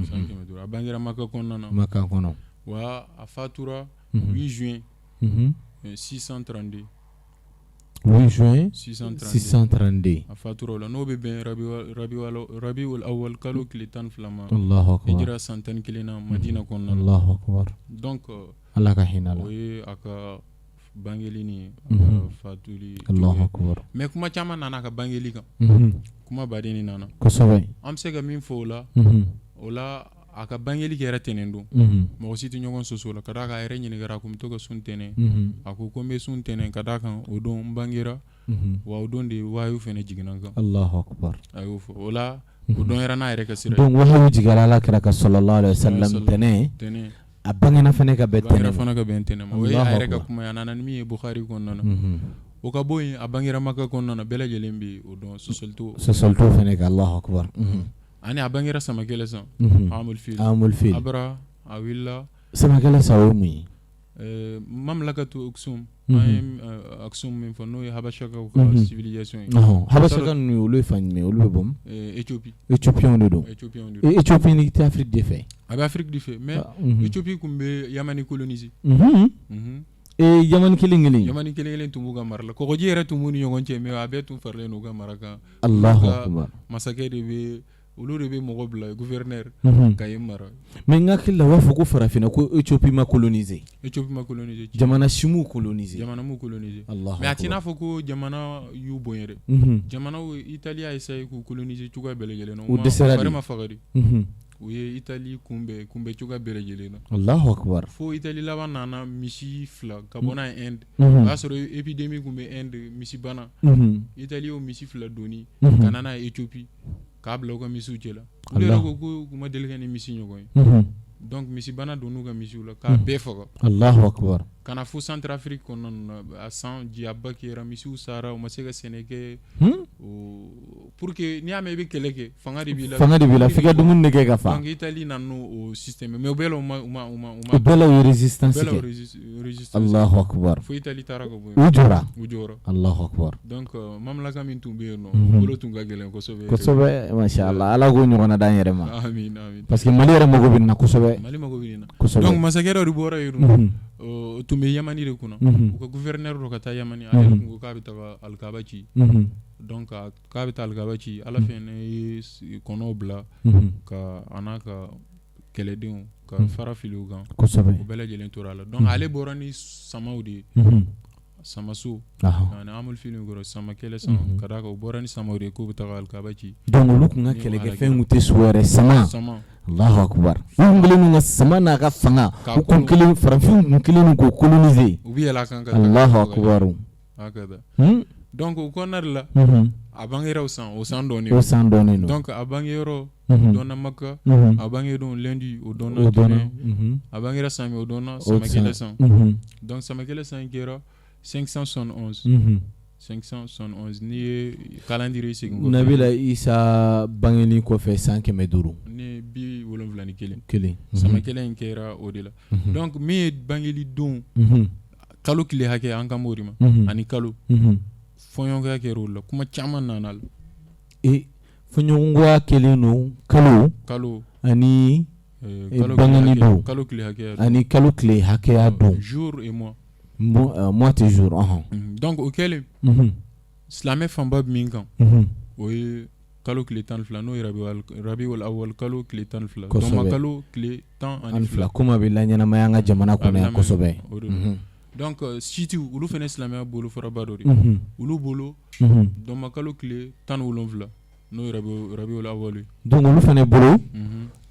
San 500, a bangera Maka kɔnɔna na. Maka kɔnɔ. Wa a fatura 8 juin 632. 8 juin 632. A fatura o la, n'o bɛ bɛn rabiul awal kalo tile 12 ma. Alahu akibaru. Hijira san 11 na Madina kɔnɔna na. Alahu akibaru. Donc Ala ka hinɛ a la. O ye a ka bangeli ni a ka fatuli. Alahu akibaru. Mais kuma caman nana a ka bangeli kan. Kuma baden de nana. Kosɛbɛ. An bɛ se ka min fɔ o la. O la a ka bangeli kɛra tɛnɛn don. Mɔgɔ si tɛ ɲɔgɔn sɔsɔ o la, ka d'a kan a yɛrɛ ɲininkara, a kun bɛ to ka sun tɛnɛn. A ko ko n bɛ sun tɛnɛn ka d'a kan o don n bangera, wa o don de wahayu fana jiginna n kan. Alahu akibaru. A y'o fɔ o la, o dɔnyara n'a yɛrɛ ka sira ye. Donc wahayu jiginna Ala kira kan salalahu alayihi wa salam tɛnɛn. A bangena fana ka bɛn tɛnɛn ma. A bangera fana ka bɛn tɛnɛn ma. O ye a yɛrɛ ka kuma ye, a nana ni min ye Bukhari kɔnɔna na. O ka bɔ yen, a bangera Maka kɔnɔna na, bɛɛ lajɛlen bɛ o dɔn, sɔsɔli t'o. Sɔsɔli t'o fana kan, Alahu akibaru. Ani a bangera samakɛlɛ san, amul fil, amul fil. Abara a wulila. Samakɛlɛ san o ye mun ye? Mamlakatu Aksum, an ye Aksum min fɔ n'o ye Habasakaw ka civilisation ye. Habasaka ninnu olu ye fan jumɛn olu bɛ bɔ min? Éthiopie. Éthiopiens de don. Éthiopiens de don. Éthiopie ni tɛ Afrique de fɛ? A bɛ Afrique de fɛ mais Éthiopie tun bɛ Yamani coloniser. Yamani kelen kelen. Yamani kelen kelen tun b'u ka mara la, kɔgɔji yɛrɛ tun b'u ni ɲɔgɔn cɛ mais a bɛɛ tun faralen don u ka mara kan. Alahu akibaru. Masakɛ de bɛ olu de bɛ mɔgɔ bila gouverneur ka yen mara. Mais n hakili la u b'a fɔ ko farafinna ko Éthiopie ma coloniser. Éthiopie ma coloniser. Jamana si m'u coloniser. Jamana m'u coloniser. Alahu Mais a t'i n'a fɔ ko jamana y'u bonya dɛ. Jamanaw Italie y'a essayer k'u coloniser cogoya bɛɛ lajɛlen na. U dɛsɛra de. Fari ma faga de. U ye Italie kunbɛn kunbɛn cogoya bɛɛ lajɛlen na. Alahu akibaru. Fo Italie laban nana misi 2 ka bɔ n'a ye Inde. O y'a sɔrɔ épidémie tun bɛ Inde, misibana. Italie y'o misi 2 doni ka na n'a ye Éthiopie k'a bila u ka misiw cɛla. Olu yɛrɛ ko k'u ma deli ka ni misi ɲɔgɔn ye. Donc misibana donn'u ka misiw la k'a bɛɛ faga. Alahu akibaru. Ka na fo Centrafrique kɔnɔna na, a san jiyaba kɛra, misiw sara, u ma se ka sɛnɛ kɛ. Pour que n'i y'a mɛn i bɛ kɛlɛ kɛ, fanga de b'i la. Fanga de b'i la, f'i ka dumuni de kɛ ka fa. Donc Italie nana n'o système mais o bɛɛ la u ma u ma u ma u bɛɛ la u ye résistance kɛ. U bɛɛ la u ye résistance. Alahu akibaru. Fo Italie taara ka bɔ yen. U jɔra. U jɔra. Alahu akibaru. Donc mamlaka min tun bɛ yen nɔ, u bolo tun ka gɛlɛn kosɛbɛ. Kosɛbɛ, masha Allah, Ala k'o ɲɔgɔnna d'an yɛrɛ ma. Amin amin. Parce que Mali yɛrɛ mago bɛ nin na kosɛbɛ. Mali mago bɛ nin na. Kosɛbɛ. Donc masakɛ dɔ de bɔra yen nɔ. O tun bɛ Yamani de kunna. U ka gouverneur dɔ ka taa Yamani, ale tun ko k'a bɛ taa alikaba ci. Donc k'a bɛ taa alikaba ci, Ala fɛnɛ ye kɔnɔw bila ka a n'a ka kɛlɛdenw ka fara fili u kan. Kosɛbɛ. O bɛɛ lajɛlen tora a la. Donc ale bɔra ni samaw de ye. Samaso. Ani amul fil kɔrɔ samakɛlɛ san ka d'a kan u bɔra ni samaw de ye k'u bɛ taa alikaba ci. Donc olu tun ka kɛlɛkɛfɛn tun tɛ so wɛrɛ sama. Sama. Allahu akbar. U tun kɛlen don ka sama n'a ka fanga, u tun kɛlen farafinw tun kɛlen don k'o coloniser. U bɛ yɛlɛ a kan ka taa. Allahu akbar. Hakada. Donc o kɔnɔna de la, a bangera o san dɔnnen o san dɔnnen don. Donc a bangeyɔrɔ dɔnna Maka, a bangedon lundi o dɔnna tɛnɛn, a bangera san min o dɔnna samakɛlɛ san. Donc samakɛlɛ san kɛra 571. 571 n'i ye calendrier segin kɔfɛ. Nabila Isa bangeli kɔfɛ san 500. Ni 71. Kelen. Samakɛlɛ in kɛra o de la. Donc min ye bangeli don. Kalo tile hakɛ an kan b'o de ma. Ani kalo. Fɔɲɔgɔnkɔya kɛra o la, kuma caman nana la. Fɔɲɔgɔnkɔya kɛlen don kalo. Kalo. Ani bangeli don. Kalo tile hakɛya. Ani kalo tile hakɛya don. Jour et mois. Mois tɛ jour ɔhɔn. Donc o kɛlen. Silamɛ fanba bɛ min kan. O ye kalo tile 12 n'o ye rabiul awal kalo tile 12. Kosɛbɛ. Dɔnma kalo tile 12. Komi a bɛ laɲɛnamaya an ka jamana kɔnɔ yan kosɛbɛ. Donc siitiw olu fana silamɛya bolofaraba dɔ de ye. Olu bolo dɔnma kalo tile 17 n'o ye rabiul awal ye. Donc olu fana bolo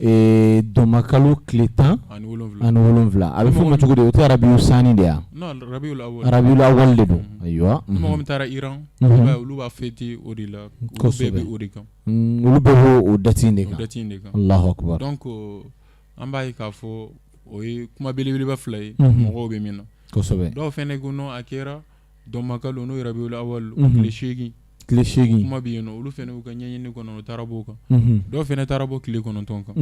dɔnma kalo tile 17 a bɛ f'o ma cogo di o tɛ rabiu sani de ye wa? Non rabiul awal. Rabiul awal de don ayiwa. Ni mɔgɔ min taara Iran olu b'a fêter o de la. Olu bɛɛ bɛ o de kan. Olu bɛɛ b'o date in de kan. O date in de kan. Alahu akibaru. Donc an b'a ye k'a fɔ o ye kuma belebeleba fila ye mɔgɔw bɛ min na. Kosɛbɛ. Dɔw fana ko non a kɛra dɔnma kalo n'o ye rabiul awal tile 8. Tile 8. Kuma bɛ yen nɔ olu fana y'u ka ɲɛɲini kɔnɔ u taara b'o kan. Dɔw fana taara bɔ tile 9 kan.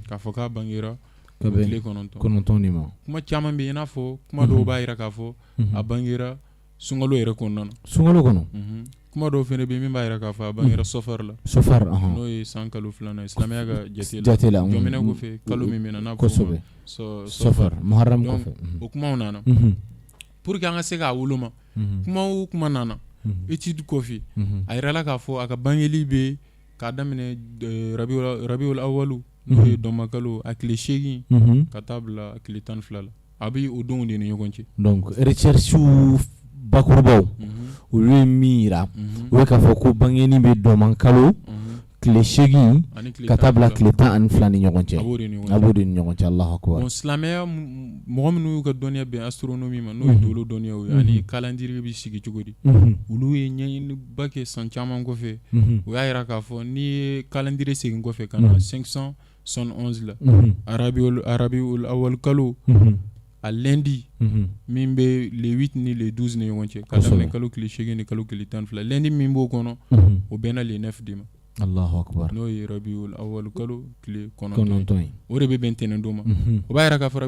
K'a fɔ k'a bangera Tile 9 de ma. Kuma caman bɛ yen, i n'a fɔ kuma dɔw b'a jira k'a fɔ a bangera sunkalo yɛrɛ kɔnɔna na. Sunkalo kɔnɔ. Kuma dɔw fana bɛ yen min b'a jira k'a fɔ a bangera sɔfar la. Sɔfar, n'o ye san kalo 2nan ye silamɛya ka jate la. Jɔminɛ kɔfɛ kalo min bɛ na n'a kosɛbɛ sɔfar, muharram kɔfɛ. O kumaw nana pour que an ka se k'a woloma. Kuma o kuma nana étude kɔfɛ, a jirala k'a fɔ a ka bangeli bɛ k'a daminɛ rabiul awalu, n'o ye dɔnmakalo a tile 8 ka taa bila a tile 12 la. A bɛ o donw de ni ɲɔgɔn cɛ. Donc recherche bakurubaw olu ye min jira, o ye k'a fɔ ko bangeni bɛ dɔnmakalo tile 8 ka taa bila tile 12 ni ɲɔgɔn cɛ. A b'o de ni ɲɔgɔn cɛ. Alahu akubar. Bon, silamɛya mɔgɔ minnu y'u ka dɔnniya bɛn astronomie ma, n'o ye dolo dɔnniyaw ye, ani calendrier bɛ sigi cogo di, olu ye ɲɛɲiniba kɛ san caman kɔfɛ. U y'a jira k'a fɔ n'i ye calendrier segin kɔfɛ ka na 571 la, rabiul awal kalo a lundi min bɛ le 8 ni le 12 ni ɲɔgɔn cɛ, ka daminɛ kalo tile 8 ni kalo tile 12, lundi min b'o kɔnɔ, o bɛnna le 9 de ma. Allahu akbar. N'o ye rabiul awal kalo tile 9 ye, o de bɛ bɛn ntɛnɛn don ma. O b'a jira k'a fɔ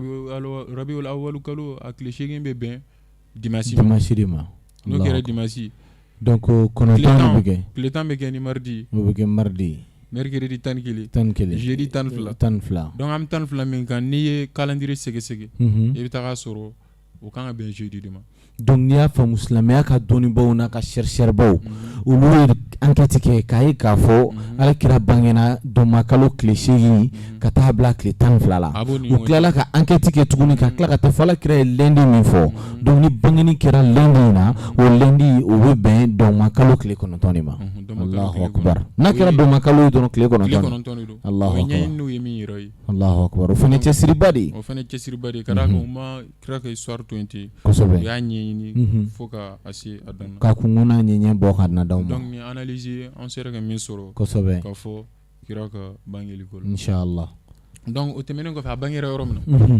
rabiul awal kalo a tile 8 bɛ bɛn dimanche ma. Dimanche de ma. N'o kɛra dimanche, donc 9 de bɛ kɛ. Tile 10 bɛ kɛ ni mardi. O bɛ kɛ mardi. Mercredi 11. 11. Jeudi 12. 12. Donc an bɛ 12 min kan, n'i ye calendrier sɛgɛsɛgɛ, i bɛ taga sɔrɔ o kan ka bɛn jeudi de ma. Donc n'i y'a faamu, silamɛya ka dɔnnibaw n'a ka chercheur baw, olu ye enquête kɛ k'a ye k'a fɔ Ala kira bangena dɔnmakalo tile 8 ka taa bila tile 12 la. U tilala ka enquête kɛ tuguni ka tila ka taa fɔ Ala kira ye lundi min fɔ. Donc ni bangeni kɛra lundi in na, o lundi o bɛ bɛn dɔnmakalo tile 9 de ma. Allahu akbar. N'a kɛra dɔnmakalo ye dɔrɔn, tile 9 de don. Allahu akbar. Ɲɛɲininiw ye min yira ye. Allahu akbar. O fana cɛsiriba de ye. O fana cɛsiriba de ye, ka d'a kan u ma kira ka histoire to yen ten. Kosɛbɛ. U y'a ɲɛɲini fo ka a se a dan na. Ka kunkun n'a ɲɛɲɛ bɔ ka na d'aw ma. Donc ni analyse an sera ka min sɔrɔ. Kosɛbɛ. Ka fɔ kira ka bangeli ko la. Inchallah. Donc o tɛmɛnen kɔfɛ, a bangera yɔrɔ min na,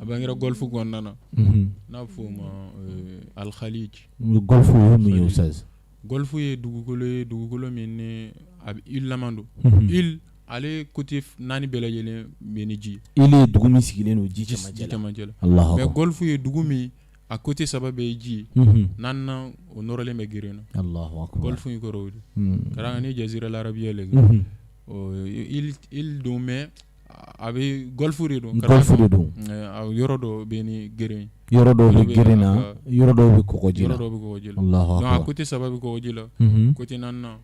a bangera golfe kɔnɔna na, n'a bɛ fɔ o ma Al-Khalij. Golfe o ye mun ye, Oustaz? Golfe ye dugukolo ye, dugukolo min ni a bɛ île lama don. Île, ale côté 4 bɛɛ lajɛlen bɛ ni ji. Île ye dugu min sigilen don ji cɛmancɛ la. Mais golfe ye dugu min a côté 3 bɛɛ ye ji ye, naaninan o nɔrɔlen bɛ geren na. Allahu akbar. Golfe in kɔrɔ o de. Ka d'a kan ni Jazira al-Arabiya lajɛ, île don, mais a bɛ golfe de don. Golfe de don. Yɔrɔ dɔ bɛ ni geren. Yɔrɔ dɔw bɛ geren na, yɔrɔ dɔw bɛ kɔgɔji la. Yɔrɔ dɔw bɛ kɔgɔji la. Allahu akbar. Donc a côté 3 bɛ kɔgɔji la, côté naaninan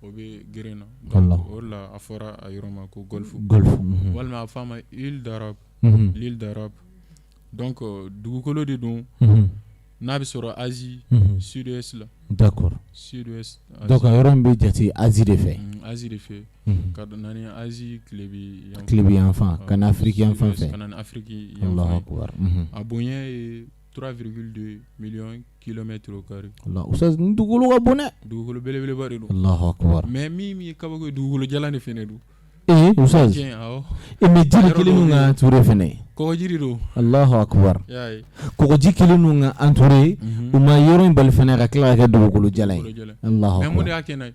o bɛ geren na. Donc o de la a fɔra a yɔrɔ ma ko golfe. Golfe. Walima a fɔ a ma île d'Arabe. L'île d'Arabe. Donc dugukolo de don. N'a bɛ sɔrɔ Asie sud-est la. D'accord. Sud-ouest. Donc a yɔrɔ in bɛ jate Asie de fɛ. Asie de fɛ. Ka na ni Asie tilebin yanfan ka na Afrique yanfan fɛ. Ka na ni Afrique yanfan. Allahu akbar. A bonya ye 3,2 millions kilomètres au carré. Allah, Oustaz, nin dugukolo ka bon dɛ. Dugukolo belebeleba de don. Allahu akbar. Mais min ye kabako ye, dugukolo jalan de fɛnɛ don. Ee Oustaz. Tiɲɛ, awɔ. E mais ji de kɛlen don ka entouré fɛnɛ. Kɔgɔji de don. Allahu akbar. I y'a ye. Kɔgɔji kɛlen don ka entouré, u ma yɔrɔ in bali fɛnɛ ka tila ka kɛ dugukolo jalan ye. Allahu akbar. Mais mun de y'a kɛ n'a ye?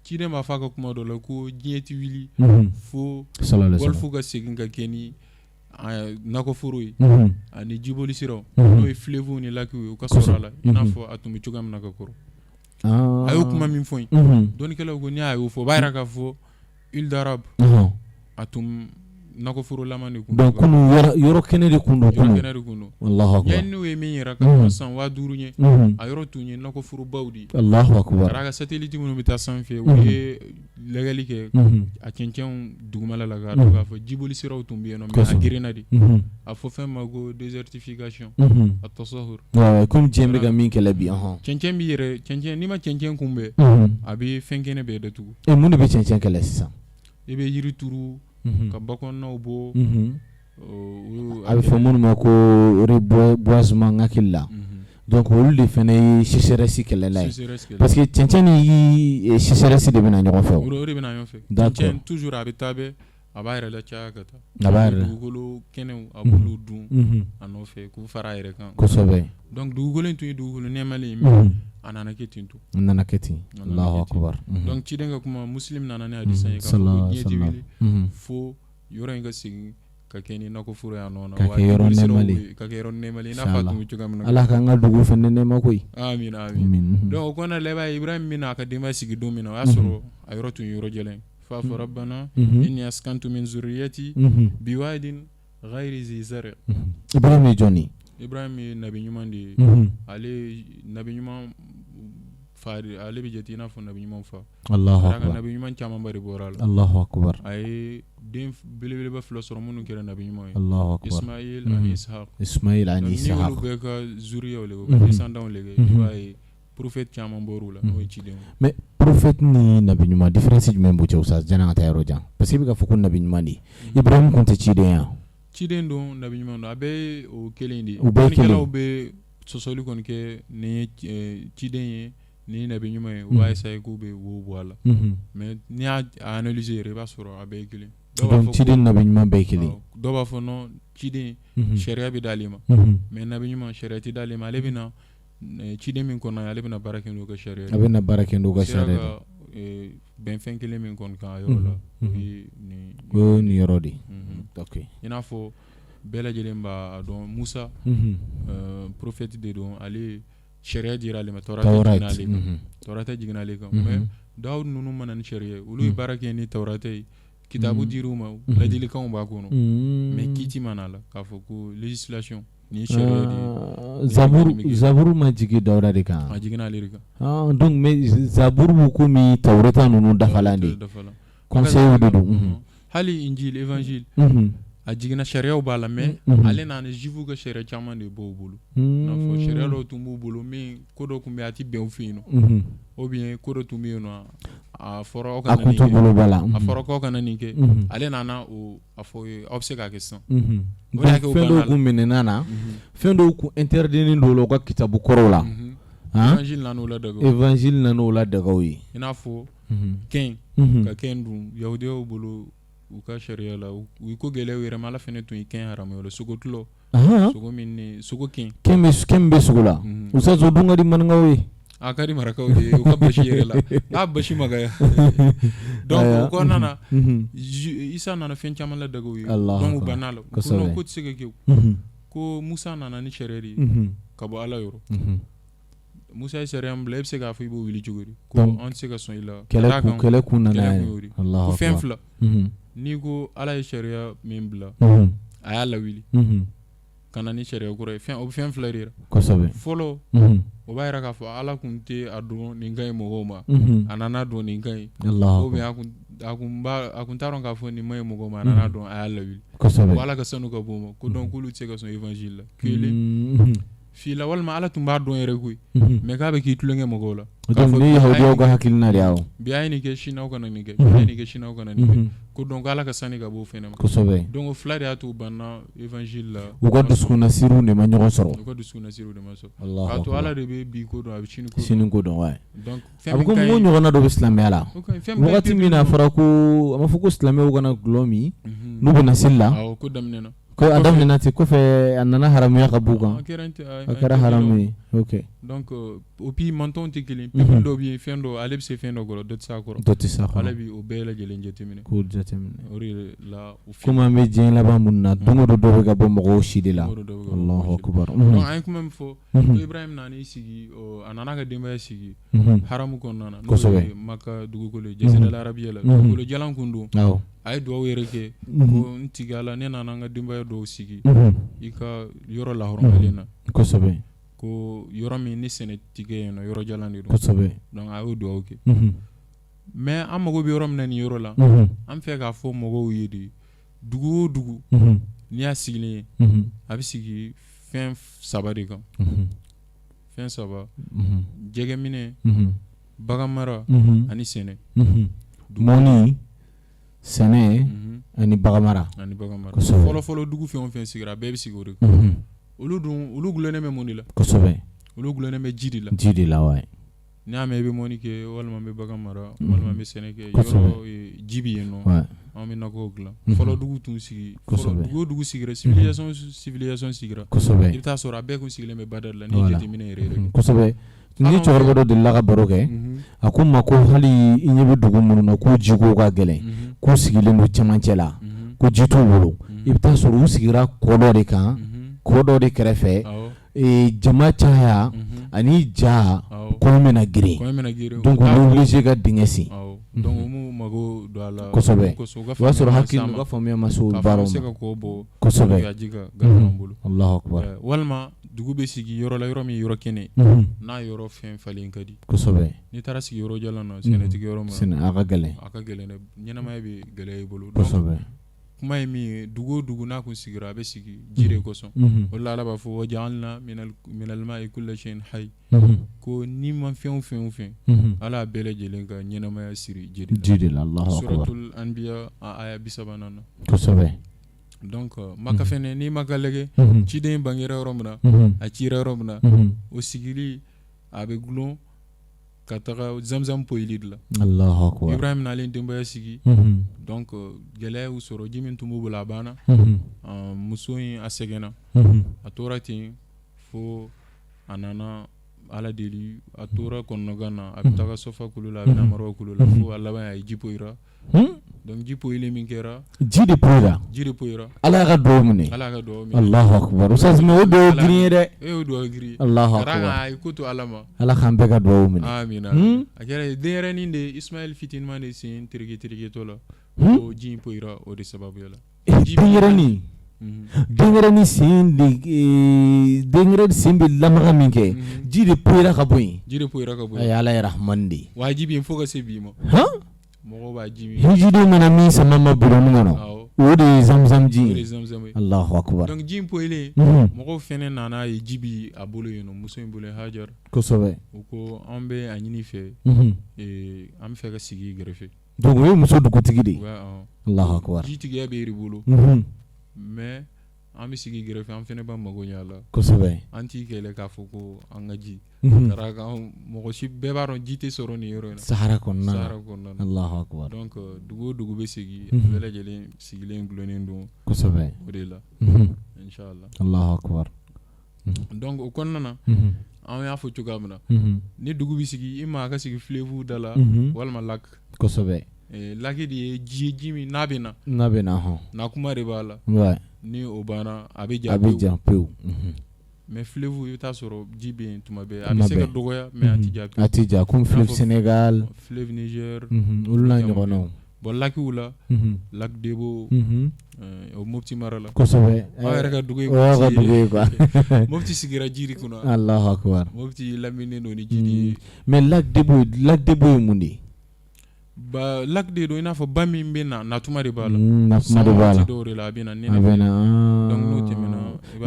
Ciden b'a fɔ a ka kuma dɔ la ko diɲɛ tɛ wuli fo golfe ka segin ka kɛ ni nakɔforo ye ani jiboli siraw, n'o ye fleuve ni lac ye, u ka sɔrɔ a la i n'a fɔ a tun bɛ cogoya min na ka kɔrɔ. A y'o kuma min fɔ yen, dɔnnikɛlaw ko n'i y'a y'o fɔ, o b'a jira k'a fɔ île d'Arabe a tun nakɔforolama de kun don. Donc kunun yɔrɔ kɛnɛ de kun don. Yɔrɔ kɛnɛ de kun don. Allahu akbar. Ɲɛɲininiw ye min yira ka tɛmɛ san 5000 ɲɛ, a yɔrɔ tun ye nakɔforobaw de ye. Allahu akbar. Ka d'a kan satellite minnu bɛ taa sanfɛ, u ye lajɛli kɛ a cɛncɛnw dugumala la k'a dɔn k'a fɔ jiboli siraw tun bɛ yen nɔ, mais a gerenna de. A fɔ fɛn ma ko désertification, a tasahur. Comme diɲɛ bɛ ka min kɛlɛ bi. Cɛncɛn b'i yɛrɛ cɛncɛn, n'i ma cɛncɛn kunbɛn, a bɛ fɛn kɛnɛ bɛɛ datugu. E mun de bɛ cɛncɛn kɛlɛ sisan? I bɛ yiri turu, ka bakɔnɔnaw bɔ. A bɛ fɔ minnu ma ko reboisement n hakili la. Donc olu de fana ye sécheresse kɛlɛla ye, parce que cɛncɛn ni sécheresse de bɛ na ɲɔgɔn fɛ. O de bɛ na ɲɔgɔn fɛ. Cɛncɛn toujours a bɛ taa bɛɛ a b'a yɛrɛ lacaya ka taa. A b'a yɛrɛ dugukolo kɛnɛw a b'olu dun a nɔfɛ k'u fara a yɛrɛ kan. Kosɛbɛ. Donc dugukolo in tun ye dugukolo nɛɛmalen ye, mais a nana kɛ ten to. A nana kɛ ten. Allahu akbar. Donc ciden ka kuma, Muslim nana ni hadisa ye k'a fɔ ko diɲɛ tɛ wuli fo yɔrɔ in ka segin Ka kɛ ni nakɔforo ye a nɔ na ka kɛ yɔrɔ nɛɛmalen ka kɛ yɔrɔ nɛɛmalen i n'a fɔ a tun bɛ cogoya min na Ala k'an ka dugu fana nɛɛma koyi amina amin donc o kɔnɔna la i b'a ye Ibrahim bɛna a ka denbaya sigi don min na o y'a sɔrɔ a yɔrɔ tun ye yɔrɔ jalan ye f'a fɔ rabbana inni askantu min zurriyati biwadin ghayri zi zar Ibrahim ye jɔn ye Ibrahim ye nabi ɲuman de ye ale nabi ɲuman fa ale bɛ jate i n'a fɔ nabi ɲuman fa Alahu akibaru nabi ɲuman camanba de bɔra a la Alahu akibaru a ye den belebeleba fila sɔrɔ minnu kɛra nabi ɲuman ye Alahu akibaru Ismail ani Ishaq Ismail ani Ishaq n'i y'olu bɛɛ ka zuriyaw lajɛ u ka descendants lajɛ i b'a ye prophète caman bɔr'u la n'o ye cidenw ye mais prophète ni nabi ɲuman différence jumɛn b'u cɛ Ustaz janni an ka taa yɔrɔ jan parce que i bɛ k'a fɔ ko nabi ɲuman de Ibrahim tun tɛ ciden ye wa ciden don nabi ɲuman don a bɛɛ ye o kelen de ye u bɛɛ ye kelen dɔnnikɛlaw bɛ sɔsɔli kɔni kɛ nin ye ciden ye Nin ye nabi ɲuman ye u b'a essayer k'u bɛ wo bɔ a la mais n'i y'a analyser yɛrɛ i b'a sɔrɔ a bɛɛ ye kelen donc ciden ni nabi ɲuman bɛɛ ye kelen dɔw b'a fɔ non ciden sariya bɛ d'ale ma mais nabi ɲuman sariya tɛ d'ale ma ale bɛ na ciden min kɔnɔ ale bɛna baara kɛ n'u ka sariya a bɛna baara kɛ n'u ka sariya bɛn fɛn kelen min kɔni kan a yɔrɔ la o ye nin yɔrɔ de ye i n'a fɔ bɛɛ lajɛlen b'a dɔn Musa prophète de don ale sariya dira ale ma tawurata jiginna ale kan mais Dawuda ninnu ma na ni sariya ye olu ye baara kɛ ni tawurata ye kitabu dir'u ma ladilikanw b'a kɔnɔ mais kiti ma n'a la k'a fɔ ko législation ni sariya de ye zaburu ma jigin Dawuda de kan a jiginna ale de kan donc mais zaburu bɛ komi tawurata ninnu dafalan de conseil de don hali injil évangile a jiginna sariyaw b'a la mais ale nana juifs ka sariya caman de b'o bolo n'a fɔ sariya dɔw tun b'u bolo min ko dɔ tun bɛ a tɛ bɛn u fɛ yen nɔ ou bien ko dɔ tun bɛ yen nɔ a fɔra aw kana nin kɛ a fɔra k'aw kana nin kɛ ale nana o a fɔ ye aw bɛ se k'a kɛ sisan o de y'a kɛ fɛn dɔw kun minɛna na fɛn dɔw kun interdit don u ka kitabu kɔrɔw la évangile nan'o ladaga évangile nan'o ladaga u ye i n'a fɔ kɛn ka kɛn dun yahudiyaw bolo u ka sariya la u ye ko gɛlɛya u yɛrɛ ma Ala fana tun ye kɛn haramuya o la sogo tulɔ sogo min ni sogo kɛn kɛn bɛ sogo la Ustaz o dun ka di maninkaw ye a ka di marakaw ye u ka basi yɛrɛ la n'a basi magaya donc o kɔnɔna na Isa nana fɛn caman ladaga u ye donc u banna la ko non k'o tɛ se ka kɛ ko Musa nana ni sariya de ye ka bɔ Ala yɔrɔ Musa ye sariya min bila e bɛ se k'a fɔ i b'o wuli cogo di ko an tɛ se ka sɔn i la kɛlɛ kun nana ko fɛn fila n'i ko Ala ye sariya min bila a y'a lawuli ka na ni sariya kura ye o bɛ fɛn fila de jira kosɛbɛ fɔlɔ o b'a jira k'a fɔ Ala tun tɛ a dɔn nin ka ɲi mɔgɔw ma a nana dɔn nin ka ɲi ou bien a tun t'a dɔn k'a fɔ nin man ɲi mɔgɔw ma a nana dɔn a y'a lawuli ko Ala ka sanu ka bon o ma ko donc k'olu tɛ se ka sɔn évangile la kelen fila walima Ala tun b'a dɔn yɛrɛ koyi mais k'a bɛ k'i tulonkɛ mɔgɔw la donc ni yahudiyaw ka hakilina de ye bi a ye nin kɛ sini aw kana nin kɛ bi a ye nin kɛ sini aw kana nin kɛ ko donc Ala ka sani ka bɔ o fɛnɛ ma kosɛbɛ donc fila de y'a to u banna évangile la u ka dusukunnasiriw de ma ɲɔgɔn sɔrɔ u ka dusukunnasiriw de ma sɔrɔ k'a to Ala de bɛ bi ko dɔn a bɛ sini ko dɔn sini ko dɔn ouais donc a bɛ komi o ɲɔgɔnna dɔ bɛ silamɛya la wagati min na a fɔra ko a ma fɔ ko silamɛw kana dɔlɔ min n'u bɛ na seli la awɔ ko daminɛna Ko a daminɛna ten kɔfɛ a nana haramuya ka b'u kan a kɛra haramu ye ok donc et puis mantɔn tɛ kelen peuple dɔw bɛ yen fɛn dɔ ale bɛ se fɛn dɔ kɔrɔ dɔ tɛ se a kɔrɔ dɔ tɛ se a kɔrɔ Ala bɛ o bɛɛ lajɛlen jateminɛ k'o jateminɛ o de la komi an bɛ diɲɛ laban minnu na don o don dɔ bɛ ka bɔ mɔgɔw si de la Alahu akibaru donc an ye kuma min fɔ ko Ibrahim nan'i sigi a nana ka denbaya sigi haramu kɔnɔna na n'o ye Maka dugukolo ye jazira arabiya la dugukolo jalan kun don a ye dugawu yɛrɛ kɛ ko n tigi Ala ne nana n ka denbaya dɔw sigi i ka yɔrɔ lahɔrɔmalen na kosɛbɛ ko yɔrɔ min ni sɛnɛ tɛ kɛ yen nɔ yɔrɔ jalan de don kosɛbɛ donc a y'o dugawu kɛ mais an mago bɛ yɔrɔ min na nin yɔrɔ la an fɛ k'a fɔ mɔgɔw ye de dugu o dugu n'i y'a sigilen ye a bɛ sigi fɛn saba de kan fɛn saba jɛgɛminɛ bagan mara ani sɛnɛ mɔni sɛnɛ ani bagan mara ani bagan mara fɔlɔ fɔlɔ dugu fɛn o fɛn sigira a bɛɛ bɛ sigi o de kan olu dun olu dulonnen bɛ mun de la kosɛbɛ olu dulonnen bɛ ji de la ji de la wa n'i y'a mɛn i bɛ mɔni kɛ walima n bɛ bagan mara walima n bɛ sɛnɛ kɛ yɔrɔ ji bɛ yen nɔ an bɛ nakɔw dilan fɔlɔ dugu tun sigi dugu o dugu sigira civilisation civilisation sigira kosɛbɛ i bɛ taa sɔrɔ a bɛɛ kun sigilen bɛ bada de la n'i ye jateminɛ yɛrɛ yɛrɛ kosɛbɛ ni cɛkɔrɔba dɔ delila ka baro kɛ a ko n ma ko hali i ɲɛ bɛ dugu minnu na k'u jiko ka gɛlɛn k'u sigilen don cɛmancɛ la ko ji t'u bolo I bɛ taa sɔrɔ u sigira kɔ dɔ de kan, kɔ dɔ de kɛrɛfɛ, jama caya ani ja kɔ bɛna girin, donc u bɛ obligé ka dingɛ sen. Donc u m'u mago don a la kosɛbɛ. O y'a sɔrɔ hakili, u ka faamuya ma se o baaraw ma. Se ka kɔ bɔ. Kosɛbɛ. Ji ka goudron bolo. Alahu akibaru. Walima dugu bɛ sigi yɔrɔ la, yɔrɔ min yɔrɔ kɛnɛ, n'a yɔrɔ fɛn falen ka di. Kosɛbɛ. N'i taara sigi yɔrɔ jalan na, sɛnɛtigi yɔrɔ ma, a ka gɛlɛn. A ka gɛlɛn dɛ, ɲɛnamaya bɛ gɛlɛya i bolo. Kosɛbɛ. Kuma ye min ye, dugu o dugu n'a kun sigira, a bɛ sigi ji de kosɔn. O la Ala b'a fɔ wajaalna minal maa'i kulla shay'in hayy, ko ni ma fɛn o fɛn o fɛn, Ala y'a bɛɛ lajɛlen ka ɲɛnamaya siri ji de la. Ji de la, Alahu akibaru. Suratul anbiya a aya 30 na. Kosɛbɛ. Donc Maka fɛnɛ, n'i Maka lajɛ, ciden bangera yɔrɔ min na, a cira yɔrɔ min na, o sigili a bɛ gulon ka taga zamzam poyili de la. Alahu akibaru. Ibrahim nalen denbaya sigi, donc gɛlɛya y'u sɔrɔ, ji min tun b'u bolo a banna. Muso in a sɛgɛnna, a tora ten fo a nana Ala deli, a tora kɔnɔgan na, a bɛ taga Sɔfa kulu la, a bɛ na Marwa kulu la, fo a laban a ye ji poyira. Donc ji poyili min kɛra, ji de poyira, ji de poyira. Ala y'a ka dugawu minɛ. Ala y'a ka dugawu minɛ. Alahu akibaru. Ustaz, mais o dugawu girin ye dɛ. E y'o dugawu girin. Alahu akibaru. A ye ko to Ala ma. Ala k'an bɛɛ ka dugawu minɛ. Amina. A kɛra denyɛrɛnin de Ismaël fitininman de sen tereke tereketɔ la. O ji in poyira o de sababuya la. Denyɛrɛnin. Denyɛrɛnin sen de denyɛrɛnin sen bɛ lamaga min kɛ, ji de poyira ka bɔ yen. Ji de poyira ka bɔ yen. Ayi, Ala ye rahmani de ye. Wajibi fo ka se bi ma. Mɔgɔw b'a ji min. Hijiden mana min sama ma bidɔnni kɔnɔ, o de ye zamzam ji O de ye. ye zamzam ye. Alahu akibaru. Donc ji in poyilen, mɔgɔw fɛnɛ nana ye ji bi a bolo yen nɔ, muso in bolo Hajar. Kosɛbɛ. U ko an bɛ a ɲini fɛ, an bɛ fɛ ka sigi i gɛrɛfɛ. Donc o ye muso dugutigi de ye. Alahu akibaru. Jitigiya bɛ e de bolo. Mais an bɛ sigi gɛrɛfɛ, an fana b'an mago ɲɛ a la. Kosɛbɛ. An t'i kɛlɛ k'a fɔ ko an ka ji. Ka d'a kan mɔgɔ si bɛɛ b'a dɔn ji tɛ sɔrɔ nin yɔrɔ in na. Sahara kɔnɔna na. Sahara kɔnɔna na. Alahu akibaru. Donc dugu o dugu bɛ sigi, bɛɛ lajɛlen sigilen dulonnen don. Kosɛbɛ. O de la. Inchallah. Alahu akibaru. Donc o kɔnɔna na, an y'a fɔ cogoya min na, ni dugu bɛ sigi, i ma a ka sigi fleuve da la walima lac. Kosɛbɛ. Lac de ye ji ye, ji min n'a bɛ na. N'a bɛ na, hɔn. Na kuma de b'a la. Ouais. Ni o banna, a bɛ ja. A bɛ ja pewu. Mais fleuve, i bɛ taa sɔrɔ ji bɛ yen tuma bɛɛ. A bɛ se ka dɔgɔya, mais a tɛ ja pewu. A tɛ ja comme fleuve Sénégal. Fleuve Niger. Olu n'a ɲɔgɔnnaw. Bon lacw la, lac Debo, o Mopti mara la. Kosɛbɛ. Aw yɛrɛ ka dugu ye. O y'aw ka dugu ye quoi. Mopti sigira ji de kunna. Alahu akibaru. Mopti laminilen don ni ji de ye. Mais lac Debo, lac Debo ye mun de ye? Ba lac de don, i n'a fɔ ba min bɛ na, natuma de b'a la. Natuma de b'a la. San waati dɔw de la a bɛ na, a bɛ na. Donc n'o tɛmɛna.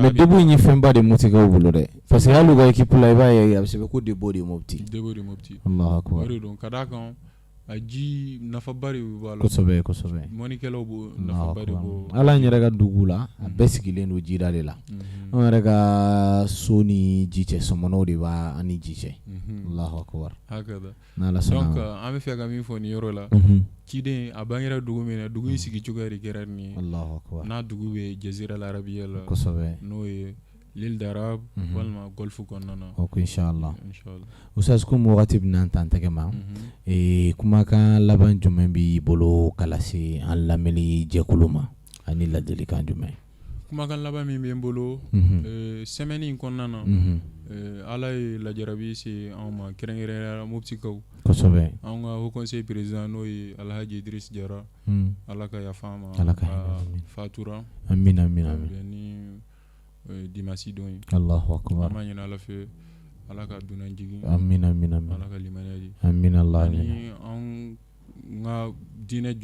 Mais Debo in ye fɛnba de Moptikaw bolo dɛ, parce que hali u ka équipe la, i b'a ye a bɛ sɛbɛn ko Debo de Mopti. Debo de Mopti. Alahu akibaru. O de don, ka d'a kan a ji nafaba de b'a la. Kosɛbɛ kosɛbɛ. Mɔnikɛlaw b'o nafaba de b'o. Ala yɛrɛ ka dugu la, a bɛɛ sigilen don jida de la. An yɛrɛ ka so ni ji cɛ, sɔmɔnɔw de b'a an ni ji cɛ. Alahu akibaru. Hakada. N'Ala sɔnna. Donc an bɛ fɛ ka min fɔ nin yɔrɔ la, ciden a bangera dugu min na, dugu in sigi cogoya de kɛra nin ye. Alahu akibaru. N'a dugu bɛ Jazira al-Arabiya la. Kosɛbɛ. N'o ye l'île d'Arabe walima golfe kɔnɔna na. Ok, inchallah. Ustaz, komi wagati bɛna an ta an tɛgɛ ma, kumakan laban jumɛn b'i bolo ka lase an lamɛnni jɛkulu ma ani ladilikan jumɛn? Kumakan laban min bɛ n bolo, semaine in kɔnɔna na, Ala ye lajarabi se anw ma, kɛrɛnkɛrɛnnenya la Moptikaw. Kosɛbɛ. Anw ka haut conseil président n'o ye Alhaji Idriss Jara, Ala ka yafa a ma. Ala ka hinɛ. Fatura. Amina amina. Ni dimanche don ye. Allahu akbar. An b'a ɲini Ala fɛ, Ala ka dunan jigin. Amina amina. Ala ka limaniya di. Amina Allah. Ani an ka diinɛ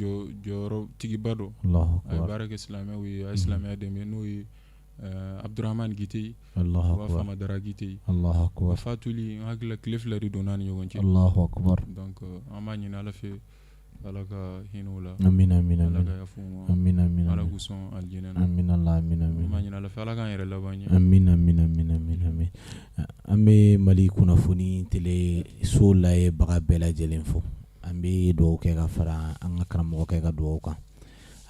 jɔyɔrɔ tigiba dɔ. Allahu A ye akbar. baara kɛ silamɛw ye, a ye silamɛya dɛmɛ, n'o ye Abdurahmane Gite. Allahu U b'a fɔ akbar. a ma Dara Gite. Allahu akbar. Fatuli, n hakili la tile 2 de donna ni ɲɔgɔn cɛ. Allahu akbar. Donc an b'a ɲini Ala fɛ, Ala ka hinɛ u la. Amina amina. Ala ka yafa u ma. Amina amina. Ala k'u sɔn alijinɛ na. Amina Allah amina amina. An b'a ɲini Ala fɛ, Ala k'an yɛrɛ laban ɲɛ. Amina amina amina amina amina. An bɛ Mali kunnafoni tele so lajɛbaga bɛɛ lajɛlen fo. An bɛ dugawu kɛ ka fara an ka karamɔgɔkɛ ka dugawu kan.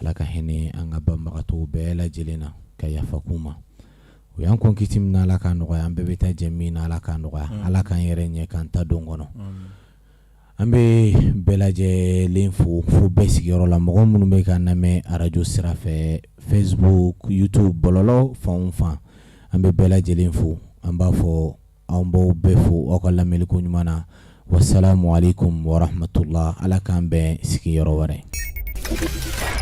Ala ka hinɛ an ka banbagatɔw bɛɛ lajɛlen na ka yafa k'u ma. O y'an kɔn kiti min na, Ala k'a nɔgɔya, an bɛɛ bɛ taa jɛ min na, Ala k'a nɔgɔya. Ala k'an yɛrɛ ɲɛ k'an ta don kɔnɔ. An bɛ bɛɛ lajɛlen fo fo bɛɛ sigiyɔrɔ la mɔgɔ minnu bɛ k'an lamɛn arajo sira fɛ Facebook YouTube bɔlɔlɔ fan o fan an bɛ bɛɛ lajɛlen fo an b'a fɔ an b'aw bɛɛ fo aw ka lamɛnni ko ɲuman na wasalamu aleykum warahmatula ala k'an bɛn sigiyɔrɔ wɛrɛ.